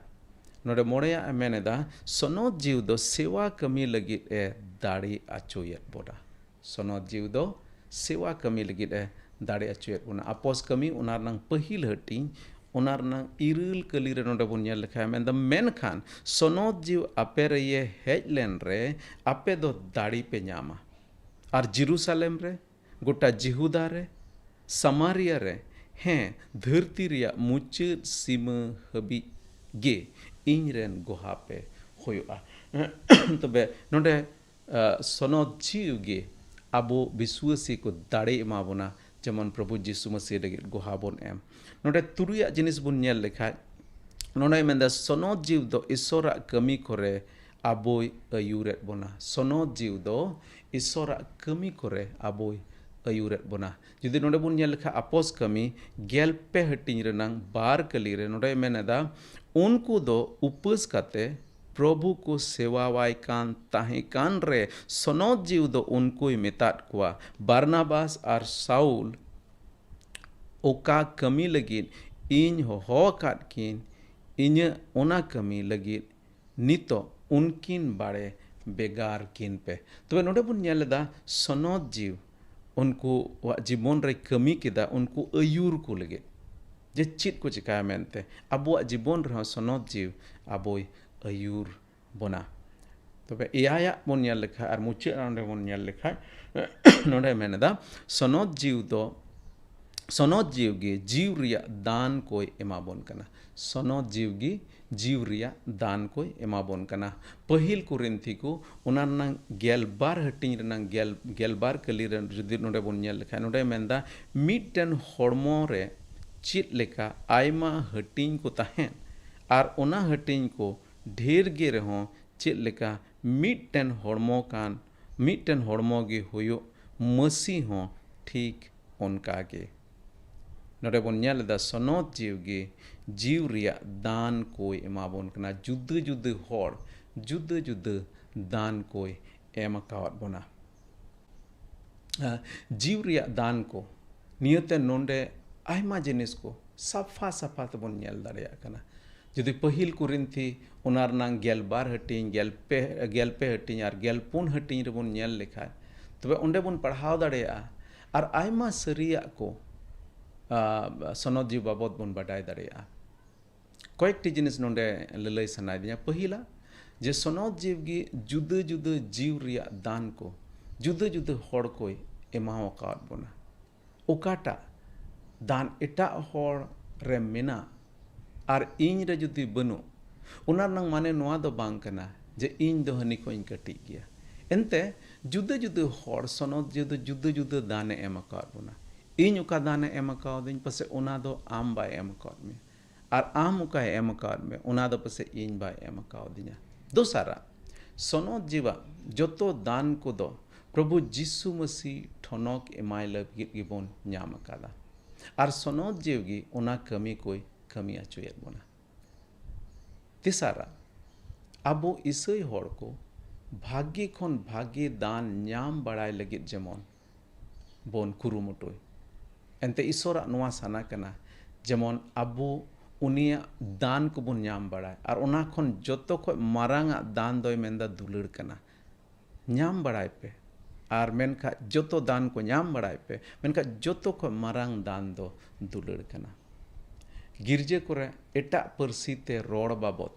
ᱱᱚᱰᱮ ᱢᱚᱬᱮᱭᱟᱜ ᱮ ᱢᱮᱱ ᱮᱫᱟ, ᱥᱚᱱᱚᱛ ᱡᱤᱣ ᱫᱚ ᱥᱮᱣᱟ ᱠᱟᱹᱢᱤ ᱞᱟᱹᱜᱤᱫ ᱮ ᱫᱟᱲᱮ ᱦᱚᱪᱚᱭᱮᱫ ᱵᱚᱱᱟ᱾ ᱥᱚᱱᱚᱛ ᱡᱤᱣ ᱫᱚ ᱥᱮᱣᱟ ᱠᱟᱹᱢᱤ ᱞᱟᱹᱜᱤᱫ ᱮ ᱫᱟᱲᱮ ᱦᱚᱪᱚᱭᱮᱫ ᱵᱚᱱᱟ᱾ ᱟᱯᱚᱥ ᱠᱟᱹᱢᱤ, ᱚᱱᱟ ᱨᱮᱱᱟᱝ ᱯᱟᱹᱦᱤᱞ ᱦᱟᱹᱴᱤᱧ, ᱚᱱᱟ ᱨᱮᱱᱟᱝ ᱤᱨᱟᱹᱞ ᱠᱟᱹᱞᱤ ᱨᱮ ᱱᱚᱰᱮ ᱵᱚᱱ ᱧᱮᱞ ᱞᱮᱠᱷᱟᱡ ᱢᱮᱱᱫᱟ, ᱢᱮᱱᱠᱷᱟᱱ ᱥᱚᱱᱚᱛ ᱡᱤᱣ ᱟᱯᱮ ᱨᱮᱭᱮ ᱦᱮᱡ ᱞᱮᱱ ᱨᱮ ᱟᱯᱮ ᱫᱚ ᱫᱟᱲᱮ ᱯᱮ ᱧᱟᱢᱟ, ᱟᱨ ᱡᱮᱨᱩᱥᱟᱞᱮᱢ ᱨᱮ, ᱜᱚᱴᱟ ᱡᱤᱦᱩᱫᱟ ᱨᱮ, ᱥᱟᱢᱟᱨᱤᱭᱟ ᱨᱮ, ᱦᱮᱸ, ᱫᱷᱟᱹᱨᱛᱤ ᱨᱮᱭᱟᱜ ᱢᱩᱪᱟᱹᱫ ᱥᱤᱢᱟᱹ ᱦᱟᱹᱵᱤᱡ ᱜᱮ ᱤᱧ ᱨᱮᱱ ᱜᱚᱦᱟ ᱯᱮ ᱦᱩᱭᱩᱜᱼᱟ᱾ ᱛᱚᱵᱮ ᱱᱚᱰᱮ, ᱟᱸ, ᱥᱚᱱᱚᱛ ᱡᱤᱣᱤ ᱜᱮ ᱟᱵᱚ ᱵᱤᱥᱣᱟᱹᱥᱤ ᱠᱚ ᱫᱟᱲᱮ ᱮᱢᱟ ᱵᱚᱱᱟ, ᱡᱮᱢᱚᱱ ᱯᱨᱚᱵᱷᱩ ᱡᱤᱥᱩ ᱢᱟᱹᱥᱤᱦ ᱞᱟᱹᱜᱤᱫ ᱜᱚᱦᱟ ᱵᱚᱱ ᱮᱢ᱾ ᱱᱚᱰᱮ ᱛᱩᱨᱩᱭᱟᱜ ᱡᱤᱱᱤᱥ ᱵᱚᱱ ᱧᱮᱞ ᱞᱮᱠᱷᱟᱡ, ᱱᱚᱰᱮᱭ ᱢᱮᱱᱫᱟ, ᱥᱚᱱᱚᱛ ᱡᱤᱣᱤ ᱫᱚ ᱤᱥᱚᱨᱟᱜ ᱠᱟᱹᱢᱤ ᱠᱚᱨᱮ ᱟᱵᱚᱭ ᱟᱹᱭᱩᱨᱮᱫ ᱵᱚᱱᱟ᱾ ᱥᱚᱱᱚᱛ ᱡᱤᱣᱤ ᱫᱚ ᱤᱥᱚᱨᱟᱜ ᱠᱟᱹᱢᱤ ᱠᱚᱨᱮ ᱟᱵᱚᱭ ᱟᱹᱭᱩᱨᱮᱫ ᱵᱚᱱᱟ᱾ ᱡᱩᱫᱤ ᱱᱚᱰᱮ ᱵᱚᱱ ᱧᱮᱞ ᱞᱮᱠᱷᱟᱡ, ᱟᱯᱚᱥ ᱠᱟᱹᱢᱤ ᱜᱮᱞ ᱯᱮ ᱦᱟᱹᱴᱤᱧ ᱨᱮᱱᱟᱝ ᱵᱟᱨ ᱠᱟᱹᱞᱤ ᱨᱮ ᱱᱚᱰᱮᱭ ᱢᱮᱱ ᱮᱫᱟ, ᱩᱱᱠᱩ ᱫᱚ ᱩᱯᱟᱹᱥ ᱠᱟᱛᱮ ᱯᱨᱚᱵᱷᱩ ᱠᱚ ᱥᱮᱣᱟᱣᱟᱭ ᱠᱟᱱ ᱛᱟᱦᱮᱸ ᱠᱟᱱ ᱨᱮ, ᱥᱚᱱᱚᱛ ᱡᱤᱣᱤ ᱫᱚ ᱩᱱᱠᱩᱭ ᱢᱮᱛᱟᱫ ᱠᱚᱣᱟ, ᱵᱟᱨᱱᱟᱵᱟᱥ ᱟᱨ ᱥᱟᱩᱞ ᱚᱠᱟ ᱠᱟᱹᱢᱤ ᱞᱟᱹᱜᱤᱫ ᱤᱧ ᱦᱚᱦᱚ ᱟᱠᱟᱫ ᱠᱤᱱ, ᱤᱧᱟᱹᱜ ᱚᱱᱟ ᱠᱟᱹᱢᱤ ᱞᱟᱹᱜᱤᱫ ᱱᱤᱛᱚᱜ ᱩᱱᱠᱤᱱ ᱵᱟᱲᱮ ᱵᱷᱮᱜᱟᱨ ᱠᱤᱱ ᱯᱮ᱾ ᱛᱚᱵᱮ ᱱᱚᱰᱮ ᱵᱚᱱ ᱧᱮᱞ ᱮᱫᱟ, ᱥᱚᱱᱚᱛ ᱡᱤᱣᱤ ᱩᱱᱠᱩᱣᱟᱜ ᱡᱤᱵᱚᱱ ᱨᱮ ᱠᱟᱹᱢᱤ ᱠᱮᱫᱟ, ᱩᱱᱠᱩ ᱟᱹᱭᱩᱨ ᱠᱚ ᱞᱟᱹᱜᱤᱫ, ᱡᱮ ᱪᱮᱫ ᱠᱚ ᱪᱤᱠᱟᱭᱟ ᱢᱮᱱᱛᱮ᱾ ᱟᱵᱚᱣᱟᱜ ᱡᱤᱵᱚᱱ ᱨᱮᱦᱚᱸ ᱥᱚᱱᱚᱛ ᱡᱤᱣᱤ ᱟᱵᱚᱭ ᱟᱹᱭᱩᱨ ᱵᱚᱱᱟ᱾ ᱛᱚᱵᱮ ᱮᱭᱟᱭᱟᱜ ᱵᱚᱱ ᱧᱮᱞ ᱞᱮᱠᱷᱟᱡ ᱟᱨ ᱢᱩᱪᱟᱹᱫ ᱱᱚᱰᱮ ᱵᱚᱱ ᱧᱮᱞ ᱞᱮᱠᱷᱟᱡ, ᱱᱚᱰᱮ ᱢᱮᱱ ᱮᱫᱟ, ᱥᱚᱱᱚᱛ ᱡᱤᱣᱤ ᱫᱚ, ᱥᱚᱱᱚᱛ ᱡᱤᱣᱤ ᱜᱮ ᱡᱤᱣᱤ ᱨᱮᱭᱟᱜ ᱫᱟᱱ ᱠᱚᱭ ᱮᱢᱟ ᱵᱚᱱ ᱠᱟᱱᱟ᱾ ᱥᱚᱱᱚᱛ ᱡᱤᱣᱤ ᱜᱮ ᱡᱤᱣᱤ ᱨᱮᱭᱟᱜ ᱫᱟᱱ ᱠᱚᱭ ᱮᱢᱟ ᱵᱚᱱ ᱠᱟᱱᱟ᱾ ᱯᱟᱹᱦᱤᱞ ᱠᱚᱨᱤᱱᱛᱷᱤ ᱠᱚ, ᱚᱱᱟ ᱨᱮᱱᱟᱝ ᱜᱮᱞᱵᱟᱨ ᱦᱟᱹᱴᱤᱧ ᱨᱮᱱᱟᱝ ᱜᱮᱞ, ᱜᱮᱞᱵᱟᱨ ᱠᱟᱹᱞᱤ ᱨᱮ ᱡᱩᱫᱤ ᱱᱚᱰᱮ ᱵᱚᱱ ᱧᱮᱞ ᱞᱮᱠᱷᱟᱡ, ᱱᱚᱰᱮ ᱢᱮᱱᱫᱟ, ᱢᱤᱫᱴᱮᱱ ᱦᱚᱲᱢᱚ ᱨᱮ ᱪᱮᱫ ᱞᱮᱠᱟ ᱟᱭᱢᱟ ᱦᱟᱹᱴᱤᱧ ᱠᱚ ᱛᱟᱦᱮᱸᱱ, ᱟᱨ ᱚᱱᱟ ᱦᱟᱹᱴᱤᱧ ᱠᱚ ᱰᱷᱮᱨ ᱜᱮ ᱨᱮᱦᱚᱸ ᱪᱮᱫ ᱞᱮᱠᱟ ᱢᱤᱫᱴᱮᱱ ᱦᱚᱲᱢᱚ ᱠᱟᱱ, ᱢᱤᱫᱴᱮᱱ ᱦᱚᱲᱢᱚ ᱜᱮ ᱦᱩᱭᱩᱜ, ᱢᱟᱹᱥᱤ ᱦᱚᱸ ᱴᱷᱤᱠ ᱚᱱᱠᱟ ᱜᱮ᱾ ᱱᱚᱰᱮ ᱵᱚᱱ ᱧᱮᱞ ᱮᱫᱟ, ᱥᱚᱱᱚᱛ ᱡᱤᱣᱤ ᱜᱮ ᱡᱤᱣᱤ ᱨᱮᱭᱟᱜ ᱫᱟᱱ ᱠᱚᱭ ᱮᱢᱟ ᱵᱚᱱ ᱠᱟᱱᱟ᱾ ᱡᱩᱫᱟᱹ ᱡᱩᱫᱟᱹ ᱦᱚᱲ ᱡᱩᱫᱟᱹ ᱡᱩᱫᱟᱹ ᱫᱟᱱ ᱠᱚᱭ ᱮᱢ ᱟᱠᱟᱣᱟᱫ ᱵᱚᱱᱟ᱾ ᱟᱸ, ᱡᱤᱣᱤ ᱨᱮᱭᱟᱜ ᱫᱟᱱ ᱠᱚ, ᱱᱤᱭᱟᱹᱛᱮ ᱱᱚᱰᱮ ᱟᱭᱢᱟ ᱡᱤᱱᱤᱥ ᱠᱚ ᱥᱟᱯᱷᱟ ᱥᱟᱯᱷᱟ ᱛᱮᱵᱚᱱ ᱧᱮᱞ ᱫᱟᱲᱮᱭᱟᱜ ᱠᱟᱱᱟ᱾ ᱡᱩᱫᱤ ᱯᱟᱹᱦᱤᱞ ᱠᱚᱨᱤᱱᱛᱷᱤ ᱚᱱᱟ ᱨᱮᱱᱟᱝ ᱜᱮᱞ ᱵᱟᱨ ᱦᱟᱹᱴᱤᱧ, ᱜᱮᱞ ᱯᱮ, ᱜᱮᱞ ᱯᱮ ᱦᱟᱹᱴᱤᱧ ᱟᱨ ᱜᱮᱞ ᱯᱩᱱ ᱦᱟᱹᱴᱤᱧ ᱨᱮᱵᱚᱱ ᱧᱮᱞ ᱞᱮᱠᱷᱟᱡ, ᱛᱚᱵᱮ ᱚᱸᱰᱮ ᱵᱚᱱ ᱯᱟᱲᱦᱟᱣ ᱫᱟᱲᱮᱭᱟᱜᱼᱟ ᱟᱨ ᱟᱭᱢᱟ ᱥᱟᱹᱨᱤᱭᱟᱜ ᱠᱚ, ᱟᱸ, ᱥᱚᱱᱚᱛ ᱡᱤᱣᱤ ᱵᱟᱵᱚᱫ ᱵᱚᱱ ᱵᱟᱰᱟᱭ ᱫᱟᱲᱮᱭᱟᱜᱼᱟ᱾ ᱠᱚᱭᱮᱠᱴᱤ ᱡᱤᱱᱤᱥ ᱱᱚᱰᱮ ᱞᱟᱹᱞᱟᱹᱭ ᱥᱟᱱᱟᱭᱮᱫᱤᱧᱟ᱾ ᱯᱟᱹᱦᱤᱞᱟ, ᱡᱮ ᱥᱚᱱᱚᱛ ᱡᱤᱣᱤ ᱜᱮ ᱡᱩᱫᱟᱹ ᱡᱩᱫᱟᱹ ᱡᱤᱣᱤ ᱨᱮᱭᱟᱜ ᱫᱟᱱ ᱠᱚ ᱡᱩᱫᱟᱹ ᱡᱩᱫᱟᱹ ᱦᱚᱲ ᱠᱚᱭ ᱮᱢᱟᱣ ᱟᱠᱟᱣᱟᱫ ᱵᱚᱱᱟ᱾ ᱚᱠᱟᱴᱟᱜ ᱫᱟᱱ ᱮᱴᱟᱜ ᱦᱚᱲ ᱨᱮ ᱢᱮᱱᱟᱜ ᱟᱨ ᱤᱧ ᱨᱮ ᱡᱩᱫᱤ ᱵᱟᱹᱱᱩᱜ, ᱚᱱᱟ ᱨᱮᱱᱟᱝ ᱢᱟᱱᱮ ᱱᱚᱣᱟ ᱫᱚ ᱵᱟᱝ ᱠᱟᱱᱟ ᱡᱮ ᱤᱧ ᱫᱚ ᱦᱟᱹᱱᱤ ᱠᱷᱚᱱ ᱤᱧ ᱠᱟᱹᱴᱤᱡ ᱜᱮᱭᱟ᱾ ᱮᱱᱛᱮ ᱡᱩᱫᱟᱹ ᱡᱩᱫᱟᱹ ᱦᱚᱲ, ᱥᱚᱱᱚᱛ ᱡᱩᱫᱟᱹ ᱡᱩᱫᱟᱹ ᱡᱩᱫᱟᱹ ᱫᱟᱱᱮ ᱮᱢ ᱟᱠᱟᱣᱟᱫ ᱵᱚᱱᱟ᱾ ᱤᱧ ᱚᱠᱟ ᱫᱟᱱᱮ ᱮᱢ ᱟᱠᱟᱣᱫᱤᱧ, ᱯᱟᱥᱮᱡ ᱚᱱᱟ ᱫᱚ ᱟᱢ ᱵᱟᱭ ᱮᱢ ᱟᱠᱟᱣᱟᱫ ᱢᱮᱭᱟ᱾ ᱟᱨ ᱟᱢ ᱚᱠᱟᱭ ᱮᱢ ᱟᱠᱟᱣᱟᱫ ᱢᱮ, ᱚᱱᱟ ᱫᱚ ᱯᱟᱥᱮᱡ ᱤᱧ ᱵᱟᱭ ᱮᱢ ᱟᱠᱟᱣᱫᱤᱧᱟ᱾ ᱫᱚᱥᱟᱨᱟᱜ, ᱥᱚᱱᱚᱛ ᱡᱤᱣᱤ ᱡᱚᱛᱚ ᱫᱟᱱ ᱠᱚᱫᱚ ᱯᱨᱚᱵᱷᱩ ᱡᱤᱥᱩ ᱢᱟᱹᱥᱤ ᱴᱷᱚᱱᱚᱠ ᱮᱢᱟᱭ ᱞᱟᱹᱜᱤᱫ ᱜᱮᱵᱚᱱ ᱧᱟᱢ ᱟᱠᱟᱫᱟ᱾ ᱟᱨ ᱥᱚᱱᱚᱛ ᱡᱤᱣᱤ ᱜᱮ ᱚᱱᱟ ᱠᱟᱹᱢᱤ ᱠᱚᱭ ᱠᱟᱹᱢᱤ ᱦᱚᱪᱚᱭᱮᱫ ᱵᱚᱱᱟ᱾ ᱛᱮᱥᱟᱨᱟᱜ, ᱟᱵᱚ ᱤᱥᱟᱹᱭ ᱦᱚᱲ ᱠᱚ ᱵᱷᱟᱜᱮ ᱠᱷᱚᱱ ᱵᱷᱟᱜᱮ ᱫᱟᱱ ᱧᱟᱢ ᱵᱟᱲᱟᱭ ᱞᱟᱹᱜᱤᱫ ᱡᱮᱢᱚᱱ ᱵᱚᱱ ᱠᱩᱨᱩᱢᱩᱴᱩᱭ᱾ ᱮᱱᱛᱮ ᱤᱥᱚᱨᱟᱜ ᱱᱚᱣᱟ ᱥᱟᱱᱟ ᱠᱟᱱᱟ, ᱡᱮᱢᱚᱱ ᱟᱵᱚ ᱩᱱᱤᱭᱟᱜ ᱫᱟᱱ ᱠᱚᱵᱚᱱ ᱧᱟᱢ ᱵᱟᱲᱟᱭ᱾ ᱟᱨ ᱚᱱᱟ ᱠᱷᱚᱱ ᱡᱚᱛᱚ ᱠᱷᱚᱱ ᱢᱟᱨᱟᱝ ᱟᱜ ᱫᱟᱱ ᱫᱚᱭ ᱢᱮᱱᱫᱟ ᱫᱩᱞᱟᱹᱲ ᱠᱟᱱᱟ᱾ ᱧᱟᱢ ᱵᱟᱲᱟᱭ ᱯᱮ᱾ ᱟᱨ ᱢᱮᱱᱠᱷᱟᱱ ᱡᱚᱛᱚ ᱫᱟᱱ ᱠᱚ ᱧᱟᱢ ᱵᱟᱲᱟᱭ ᱯᱮ, ᱢᱮᱱᱠᱷᱟᱱ ᱡᱚᱛᱚ ᱠᱷᱚᱱ ᱢᱟᱨᱟᱝ ᱫᱟᱱ ᱫᱚ ᱫᱩᱞᱟᱹᱲ ᱠᱟᱱᱟ᱾ ᱜᱤᱨᱡᱟᱹ ᱠᱚᱨᱮ ᱮᱴᱟᱜ ᱯᱟᱹᱨᱥᱤ ᱛᱮ ᱨᱚᱲ ᱵᱟᱵᱚᱫ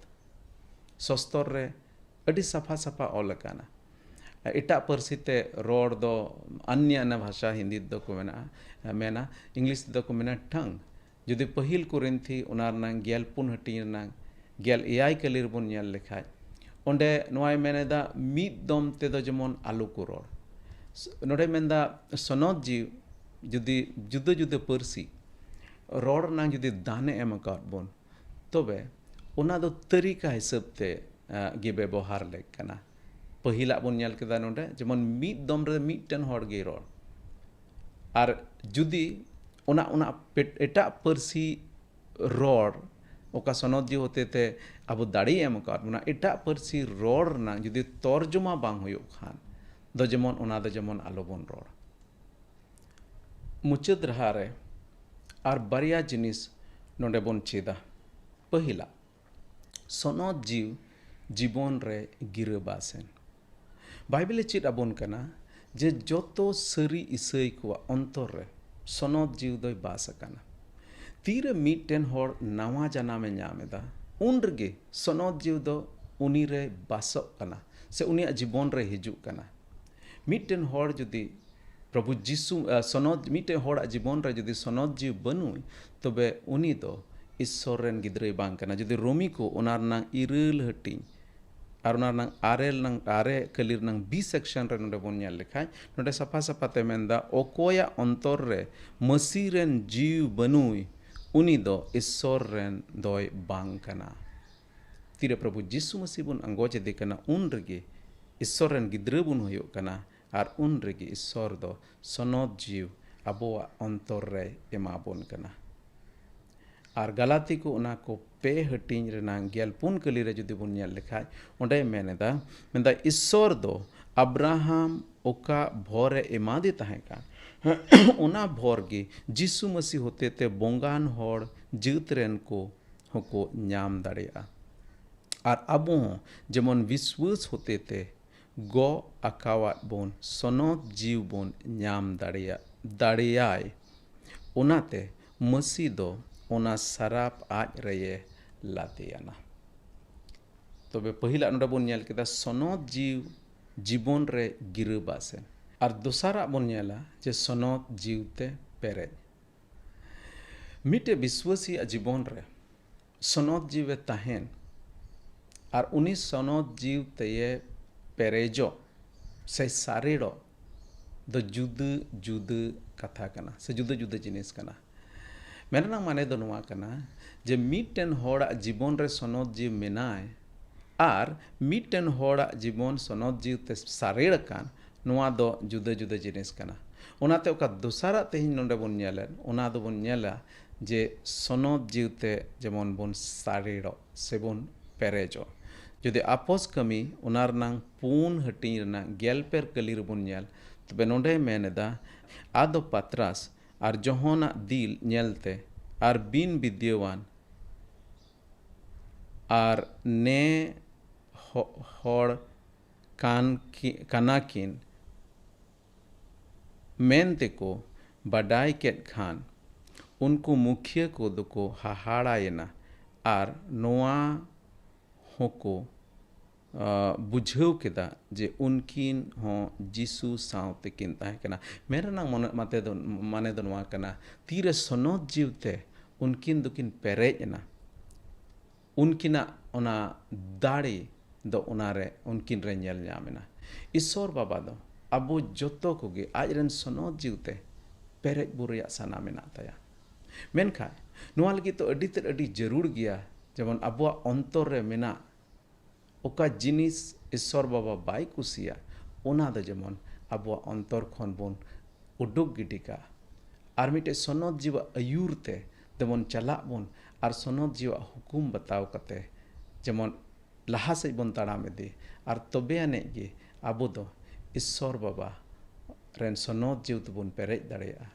ᱥᱚᱥᱛᱚᱨ ᱨᱮ ᱟᱹᱰᱤ ᱥᱟᱯᱷᱟ ᱥᱟᱯᱷᱟ ᱚᱞ ᱟᱠᱟᱱᱟ᱾ ᱮᱴᱟᱜ ᱯᱟᱹᱨᱥᱤ ᱛᱮ ᱨᱚᱲ ᱫᱚ ᱟᱱᱭᱟᱱᱟ ᱵᱷᱟᱥᱟ, ᱦᱤᱱᱫᱤ ᱛᱮᱫᱚ ᱠᱚ ᱢᱮᱱᱟ, ᱢᱮᱱᱟ, ᱤᱝᱞᱤᱥ ᱛᱮᱫᱚ ᱠᱚ ᱢᱮᱱᱟ tongue᱾ ᱡᱩᱫᱤ ᱯᱟᱹᱦᱤᱞ ᱠᱚᱨᱤᱱᱛᱷᱤ ᱚᱱᱟ ᱨᱮᱱᱟᱝ ᱜᱮᱞ ᱯᱩᱱ ᱦᱟᱹᱴᱤᱧ ᱨᱮᱱᱟᱝ ᱜᱮᱞ ᱮᱭᱟᱭ ᱠᱟᱹᱞᱤ ᱨᱮᱵᱚᱱ ᱧᱮᱞ ᱞᱮᱠᱷᱟᱡ, ᱚᱸᱰᱮ ᱱᱚᱣᱟᱭ ᱢᱮᱱ ᱮᱫᱟ, ᱢᱤᱫ ᱫᱚᱢ ᱛᱮᱫᱚ ᱡᱮᱢᱚᱱ ᱟᱞᱚ ᱠᱚ ᱨᱚᱲ᱾ ᱱᱚᱰᱮ ᱢᱮᱱᱫᱟ, ᱥᱚᱱᱚᱛ ᱡᱤᱣᱤ ᱡᱩᱫᱤ ᱡᱩᱫᱟᱹ ᱡᱩᱫᱟᱹ ᱯᱟᱹᱨᱥᱤ ᱨᱚᱲ ᱨᱮᱱᱟᱝ ᱡᱩᱫᱤ ᱫᱟᱱᱮ ᱮᱢ ᱟᱠᱟᱫ ᱵᱚᱱ, ᱛᱚᱵᱮ ᱚᱱᱟ ᱫᱚ ᱛᱟᱹᱨᱤᱠᱟ ᱦᱤᱥᱟᱹᱵ ᱛᱮ ᱜᱮ ᱵᱮᱵᱚᱦᱟᱨ ᱞᱮᱠ ᱠᱟᱱᱟ᱾ ᱯᱟᱹᱦᱤᱞᱟᱜ ᱵᱚᱱ ᱧᱮᱞ ᱠᱮᱫᱟ ᱱᱚᱰᱮ, ᱡᱮᱢᱚᱱ ᱢᱤᱫ ᱫᱚᱢ ᱨᱮ ᱢᱤᱫᱴᱮᱱ ᱦᱚᱲ ᱜᱮᱭ ᱨᱚᱲ᱾ ᱟᱨ ᱡᱩᱫᱤ ᱚᱱᱟ ᱚᱱᱟ ᱮᱴᱟᱜ ᱯᱟᱹᱨᱥᱤ ᱨᱚᱲ, ᱚᱠᱟ ᱥᱚᱱᱚᱛ ᱡᱤᱣᱤ ᱦᱚᱛᱮᱛᱮ ᱟᱵᱚ ᱫᱟᱲᱮ ᱮᱢ ᱟᱠᱟᱫ ᱵᱚᱱᱟ, ᱮᱴᱟᱜ ᱯᱟᱹᱨᱥᱤ ᱨᱚᱲ ᱨᱮᱱᱟᱜ ᱡᱩᱫᱤ ᱛᱚᱨᱡᱚᱢᱟ ᱵᱟᱝ ᱦᱩᱭᱩᱜ ᱠᱷᱟᱱ ᱫᱚ, ᱡᱮᱢᱚᱱ ᱚᱱᱟ ᱫᱚ ᱡᱮᱢᱚᱱ ᱟᱞᱚᱵᱚᱱ ᱨᱚᱲ᱾ ᱢᱩᱪᱟᱹᱫ ᱨᱟᱦᱟ ᱨᱮ ᱟᱨ ᱵᱟᱨᱭᱟ ᱡᱤᱱᱤᱥ ᱱᱚᱰᱮ ᱵᱚᱱ ᱪᱮᱫᱟ᱾ ᱯᱟᱹᱦᱤᱞᱟᱜ, ᱥᱚᱱᱚᱛ ᱡᱤᱣᱤ ᱡᱤᱵᱚᱱ ᱨᱮ ᱜᱤᱨᱟᱹᱵᱟᱥᱮᱱ᱾ ᱵᱟᱭᱵᱮᱞᱮ ᱪᱮᱫ ᱟᱵᱚᱱ ᱠᱟᱱᱟ ᱡᱮ ᱡᱚᱛᱚ ᱥᱟᱹᱨᱤ ᱤᱥᱟᱹᱭ ᱠᱚᱣᱟᱜ ᱚᱱᱛᱚᱨ ᱨᱮ ᱥᱚᱱᱚᱛ ᱡᱤᱣᱤ ᱫᱚᱭ ᱵᱟᱥ ᱟᱠᱟᱱᱟ᱾ ᱛᱤᱨᱮ ᱢᱤᱫᱴᱮᱱ ᱦᱚᱲ ᱱᱟᱣᱟ ᱡᱟᱱᱟᱢᱮ ᱧᱟᱢ ᱮᱫᱟ, ᱩᱱ ᱨᱮᱜᱮ ᱥᱚᱱᱚᱛ ᱡᱤᱣᱤ ᱫᱚ ᱩᱱᱤ ᱨᱮ ᱵᱟᱥᱚᱜ ᱠᱟᱱᱟ, ᱥᱮ ᱩᱱᱤᱭᱟᱜ ᱡᱤᱵᱚᱱ ᱨᱮ ᱦᱤᱡᱩᱜ ᱠᱟᱱᱟ᱾ ᱢᱤᱫᱴᱮᱱ ᱦᱚᱲ ᱡᱩᱫᱤ ᱯᱨᱚᱵᱷᱩ ᱡᱤᱥᱩ, ᱟ, ᱥᱚᱱᱚᱛ, ᱢᱤᱫᱴᱮᱱ ᱦᱚᱲᱟᱜ ᱡᱤᱵᱚᱱ ᱨᱮ ᱡᱩᱫᱤ ᱥᱚᱱᱚᱛ ᱡᱤᱣᱤ ᱵᱟᱹᱱᱩᱭ, ᱛᱚᱵᱮ ᱩᱱᱤ ᱫᱚ ᱤᱥᱥᱚᱨ ᱨᱮᱱ ᱜᱤᱫᱽᱨᱟᱹᱭ ᱵᱟᱝ ᱠᱟᱱᱟ᱾ ᱡᱩᱫᱤ ᱨᱳᱢᱤ ᱠᱚ ᱚᱱᱟ ᱨᱮᱱᱟᱝ ᱤᱨᱟᱹᱞ ᱦᱟᱹᱴᱤᱧ ᱟᱨ ᱚᱱᱟ ᱨᱮᱱᱟᱝ ᱟᱨᱮ ᱨᱮᱱᱟᱝ, ᱟᱨᱮ ᱠᱟᱹᱞᱤ ᱨᱮᱱᱟᱝ ᱵᱤ ᱥᱮᱠᱥᱚᱱ ᱨᱮ ᱱᱚᱰᱮ ᱵᱚᱱ ᱧᱮᱞ ᱞᱮᱠᱷᱟᱡ, ᱱᱚᱰᱮ ᱥᱟᱯᱷᱟ ᱥᱟᱯᱷᱟ ᱛᱮ ᱢᱮᱱᱫᱟ, ᱚᱠᱚᱭᱟᱜ ᱚᱱᱛᱚᱨ ᱨᱮ ᱢᱟᱹᱥᱤ ᱨᱮᱱ ᱡᱤᱣᱤ ᱵᱟᱹᱱᱩᱭ, ᱩᱱᱤ ᱫᱚ ᱤᱥᱥᱚᱨ ᱨᱮᱱ ᱫᱚᱭ ᱵᱟᱝ ᱠᱟᱱᱟ᱾ ᱛᱤᱨᱮ ᱯᱨᱚᱵᱷᱩ ᱡᱤᱥᱩ ᱢᱟᱹᱥᱤ ᱵᱚᱱ ᱟᱸᱜᱚᱪ ᱮᱫᱮ ᱠᱟᱱᱟ, ᱩᱱ ᱨᱮᱜᱮ ᱤᱥᱥᱚᱨ ᱨᱮᱱ ᱜᱤᱫᱽᱨᱟᱹ ᱵᱚᱱ ᱦᱩᱭᱩᱜ ᱠᱟᱱᱟ᱾ ᱟᱨ ᱩᱱ ᱨᱮᱜᱮ ᱤᱥᱥᱚᱨ ᱫᱚ ᱥᱚᱱᱚᱛ ᱡᱤᱣᱤ ᱟᱵᱚᱣᱟᱜ ᱚᱱᱛᱚᱨ ᱨᱮᱭ ᱮᱢᱟ ᱵᱚᱱ ᱠᱟᱱᱟ᱾ ᱟᱨ ᱜᱟᱞᱟᱛᱤ ᱠᱚ ᱚᱱᱟ ᱠᱚ ᱯᱮ ᱦᱟᱹᱴᱤᱧ ᱨᱮᱱᱟᱝ ᱜᱮᱞ ᱯᱩᱱ ᱠᱟᱹᱞᱤ ᱨᱮ ᱡᱩᱫᱤ ᱵᱚᱱ ᱧᱮᱞ ᱞᱮᱠᱷᱟᱡ, ᱚᱸᱰᱮᱭ ᱢᱮᱱ ᱮᱫᱟ, ᱢᱮᱱᱫᱟ, ᱤᱥᱥᱚᱨ ᱫᱚ ᱟᱵᱨᱟᱦᱟᱢ ᱚᱠᱟ ᱵᱷᱚᱨᱮ ᱮᱢᱟᱫᱮ ᱛᱟᱦᱮᱸ ᱠᱟᱱ, ᱚᱱᱟ ᱵᱷᱚᱨ ᱜᱮ ᱡᱤᱥᱩ ᱢᱟᱹᱥᱤ ᱦᱚᱛᱮᱛᱮ ᱵᱚᱸᱜᱟᱱ ᱦᱚᱲ ᱡᱟᱹᱛ ᱨᱮᱱ ᱠᱚ ᱦᱚᱸᱠᱚ ᱧᱟᱢ ᱫᱟᱲᱮᱭᱟᱜᱼᱟ᱾ ᱟᱨ ᱟᱵᱚ ᱦᱚᱸ ᱡᱮᱢᱚᱱ ᱵᱤᱥᱣᱟᱹᱥ ᱦᱚᱛᱮᱛᱮ ᱜᱚᱜ ᱟᱠᱟᱣᱟᱫ ᱵᱚᱱ ᱥᱚᱱᱚᱛ ᱡᱤᱣᱤ ᱵᱚᱱ ᱧᱟᱢ ᱫᱟᱲᱮᱭᱟᱜ, ᱫᱟᱲᱮᱭᱟᱭ᱾ ᱚᱱᱟᱛᱮ ᱢᱟᱹᱥᱤ ᱫᱚ ᱚᱱᱟ ᱥᱟᱨᱟᱯ ᱟᱡ ᱨᱮᱭᱮ ᱞᱟᱫᱮᱭᱟᱱᱟ᱾ ᱛᱚᱵᱮ ᱯᱟᱹᱦᱤᱞᱟᱜ ᱱᱚᱰᱮ ᱵᱚᱱ ᱧᱮᱞ ᱠᱮᱫᱟ ᱥᱚᱱᱚᱛ ᱡᱤᱣᱤ ᱡᱤᱵᱚᱱ ᱨᱮ ᱜᱤᱨᱟᱹᱵᱟᱥᱮᱱ, ᱟᱨ ᱫᱚᱥᱟᱨᱟᱜ ᱵᱚᱱ ᱧᱮᱞᱟ ᱡᱮ ᱥᱚᱱᱚᱛ ᱡᱤᱣᱤ ᱛᱮ ᱯᱮᱨᱮᱡ᱾ ᱢᱤᱫᱴᱮᱡ ᱵᱤᱥᱣᱟᱹᱥᱤᱭᱟᱜ ᱡᱤᱵᱚᱱ ᱨᱮ ᱥᱚᱱᱚᱛ ᱡᱤᱣᱤ ᱛᱟᱦᱮᱱ ᱟᱨ ᱩᱱᱤ ᱥᱚᱱᱚᱛ ᱡᱤᱣᱤ ᱛᱮᱭᱮ ᱯᱮᱨᱮᱡᱚᱜ ᱥᱮ ᱥᱟᱨᱮᱲᱚᱜ ᱫᱚ ᱡᱩᱫᱟᱹ ᱡᱩᱫᱟᱹ ᱠᱟᱛᱷᱟ ᱠᱟᱱᱟ ᱥᱮ ᱡᱩᱫᱟᱹ ᱡᱩᱫᱟᱹ ᱡᱤᱱᱤᱥ ᱠᱟᱱᱟ᱾ ᱢᱮᱱ ᱨᱮᱱᱟᱜ ᱢᱟᱱᱮ ᱫᱚ ᱱᱚᱣᱟ ᱠᱟᱱᱟ ᱡᱮ ᱢᱤᱫᱴᱮᱱ ᱦᱚᱲᱟᱜ ᱡᱤᱵᱚᱱ ᱨᱮ ᱥᱚᱱᱚᱛ ᱡᱤᱣᱤ ᱢᱮᱱᱟᱭ ᱟᱨ ᱢᱤᱫᱴᱮᱱ ᱦᱚᱲᱟᱜ ᱡᱤᱵᱚᱱ ᱥᱚᱱᱚᱛ ᱡᱤᱣᱤᱛᱮ ᱥᱟᱨᱮᱲ ᱟᱠᱟᱱ, ᱱᱚᱣᱟ ᱫᱚ ᱡᱩᱫᱟᱹ ᱡᱩᱫᱟᱹ ᱡᱤᱱᱤᱥ ᱠᱟᱱᱟ᱾ ᱚᱱᱟᱛᱮ ᱚᱠᱟ ᱫᱚᱥᱟᱨᱟᱜ ᱛᱮᱦᱮᱧ ᱱᱚᱰᱮ ᱵᱚᱱ ᱧᱮᱞᱮᱫ, ᱚᱱᱟ ᱫᱚᱵᱚᱱ ᱧᱮᱞᱟ ᱡᱮ ᱥᱚᱱᱚᱛ ᱡᱤᱣᱤᱛᱮ ᱡᱮᱢᱚᱱ ᱵᱚᱱ ᱥᱟᱨᱮᱲᱚᱜ ᱥᱮᱵᱚᱱ ᱯᱮᱨᱮᱡᱚᱜ᱾ ᱡᱩᱫᱤ ᱟᱯᱚᱥ ᱠᱟᱹᱢᱤ ᱚᱱᱟ ᱨᱮᱱᱟᱝ ᱯᱩᱱ ᱦᱟᱹᱴᱤᱧ ᱨᱮᱱᱟᱜ ᱜᱮᱞ ᱯᱮ ᱠᱟᱹᱞᱤ ᱨᱮᱵᱚᱱ ᱧᱮᱞ, ᱛᱚᱵᱮ ᱱᱚᱰᱮ ᱢᱮᱱ ᱮᱫᱟ, ᱟᱫᱚ ᱯᱟᱛᱨᱟᱥ ᱟᱨ ᱡᱚᱦᱚᱱᱟᱜ ᱫᱤᱞ ᱧᱮᱞᱛᱮ ᱟᱨ ᱵᱤᱱ ᱵᱤᱫᱽᱭᱟᱹᱣᱟᱱ ᱟᱨ ᱱᱮ ᱦᱚ- ᱦᱚᱲ ᱠᱟᱱ ᱠᱤ- ᱠᱟᱱᱟ ᱠᱤᱱ ᱢᱮᱱ ᱛᱮᱠᱚ ᱵᱟᱰᱟᱭ ᱠᱮᱫ ᱠᱷᱟᱱ, ᱩᱱᱠᱩ ᱢᱩᱠᱷᱤᱭᱟᱹ ᱠᱚᱫᱚ ᱠᱚ ᱦᱟᱦᱟᱲᱟᱭᱮᱱᱟ ᱟᱨ ᱱᱚᱣᱟ ᱦᱚᱸᱠᱚ ᱟᱸ, ᱵᱩᱡᱷᱟᱹᱣ ᱠᱮᱫᱟ ᱡᱮ ᱩᱱᱠᱤᱱ ᱦᱚᱸ ᱡᱤᱥᱩ ᱥᱟᱶ ᱛᱮᱠᱤᱱ ᱛᱟᱦᱮᱸ ᱠᱟᱱᱟ᱾ ᱢᱮᱱ ᱨᱮᱱᱟᱜ ᱢᱚᱱᱮ ᱢᱟᱛᱮ ᱫᱚ, ᱢᱟᱱᱮ ᱫᱚ ᱱᱚᱣᱟ ᱠᱟᱱᱟ, ᱛᱤᱨᱮ ᱥᱚᱱᱚᱛ ᱡᱤᱣᱤᱛᱮ ᱩᱱᱠᱤᱱ ᱫᱚᱠᱤᱱ ᱯᱮᱨᱮᱡ ᱮᱱᱟ, ᱩᱱᱠᱤᱱᱟᱜ ᱚᱱᱟ ᱫᱟᱲᱮ ᱫᱚ ᱚᱱᱟᱨᱮ, ᱩᱱᱠᱤᱱ ᱨᱮ ᱧᱮᱞ ᱧᱟᱢ ᱮᱱᱟ᱾ ᱤᱥᱚᱨ ᱵᱟᱵᱟ ᱫᱚ ᱟᱵᱚ ᱡᱚᱛᱚ ᱠᱚᱜᱮ ᱟᱡ ᱨᱮᱱ ᱥᱚᱱᱚᱛ ᱡᱤᱣᱤᱛᱮ ᱯᱮᱨᱮᱡ ᱵᱩᱨᱩᱭᱟᱜ ᱥᱟᱱᱟ ᱢᱮᱱᱟᱜ ᱛᱟᱭᱟ᱾ ᱢᱮᱱᱠᱷᱟᱱ ᱱᱚᱣᱟ ᱞᱟᱹᱜᱤᱫ ᱫᱚ ᱟᱹᱰᱤ ᱛᱮᱫ ᱟᱹᱰᱤ ᱡᱟᱹᱨᱩᱲ ᱜᱮᱭᱟ, ᱡᱮᱢᱚᱱ ᱟᱵᱚᱣᱟᱜ ᱚᱱᱛᱚᱨ ᱨᱮ ᱢᱮᱱᱟᱜ ᱚᱠᱟ ᱡᱤᱱᱤᱥ ᱤᱥᱚᱨ ᱵᱟᱵᱟ ᱵᱟᱭ ᱠᱩᱥᱤᱭᱟᱜ, ᱚᱱᱟ ᱫᱚ ᱡᱮᱢᱚᱱ ᱟᱵᱚᱣᱟᱜ ᱚᱱᱛᱚᱨ ᱠᱷᱚᱱ ᱵᱚᱱ ᱩᱰᱩᱠ ᱜᱤᱰᱤ ᱠᱟᱜᱼᱟ᱾ ᱟᱨ ᱢᱤᱫᱴᱮᱡ ᱥᱚᱱᱚᱛ ᱡᱤᱣᱟᱜ ᱟᱹᱭᱩᱨ ᱛᱮ ᱫᱮᱵᱚᱱ ᱪᱟᱞᱟᱜ ᱵᱚᱱ, ᱟᱨ ᱥᱚᱱᱚᱛ ᱡᱤᱣᱟᱜ ᱦᱩᱠᱩᱢ ᱵᱟᱛᱟᱣ ᱠᱟᱛᱮ ᱡᱮᱢᱚᱱ ᱞᱟᱦᱟ ᱥᱮᱫ ᱵᱚᱱ ᱛᱟᱲᱟᱢ ᱤᱫᱤ, ᱟᱨ ᱛᱚᱵᱮ ᱟᱹᱱᱤᱡ ᱜᱮ ᱟᱵᱚ ᱫᱚ ᱤᱥᱚᱨ ᱵᱟᱵᱟ ᱨᱮᱱ ᱥᱚᱱᱚᱛ ᱡᱤᱣ ᱛᱮᱵᱚᱱ ᱯᱮᱨᱮᱡ ᱫᱟᱲᱮᱭᱟᱜᱼᱟ᱾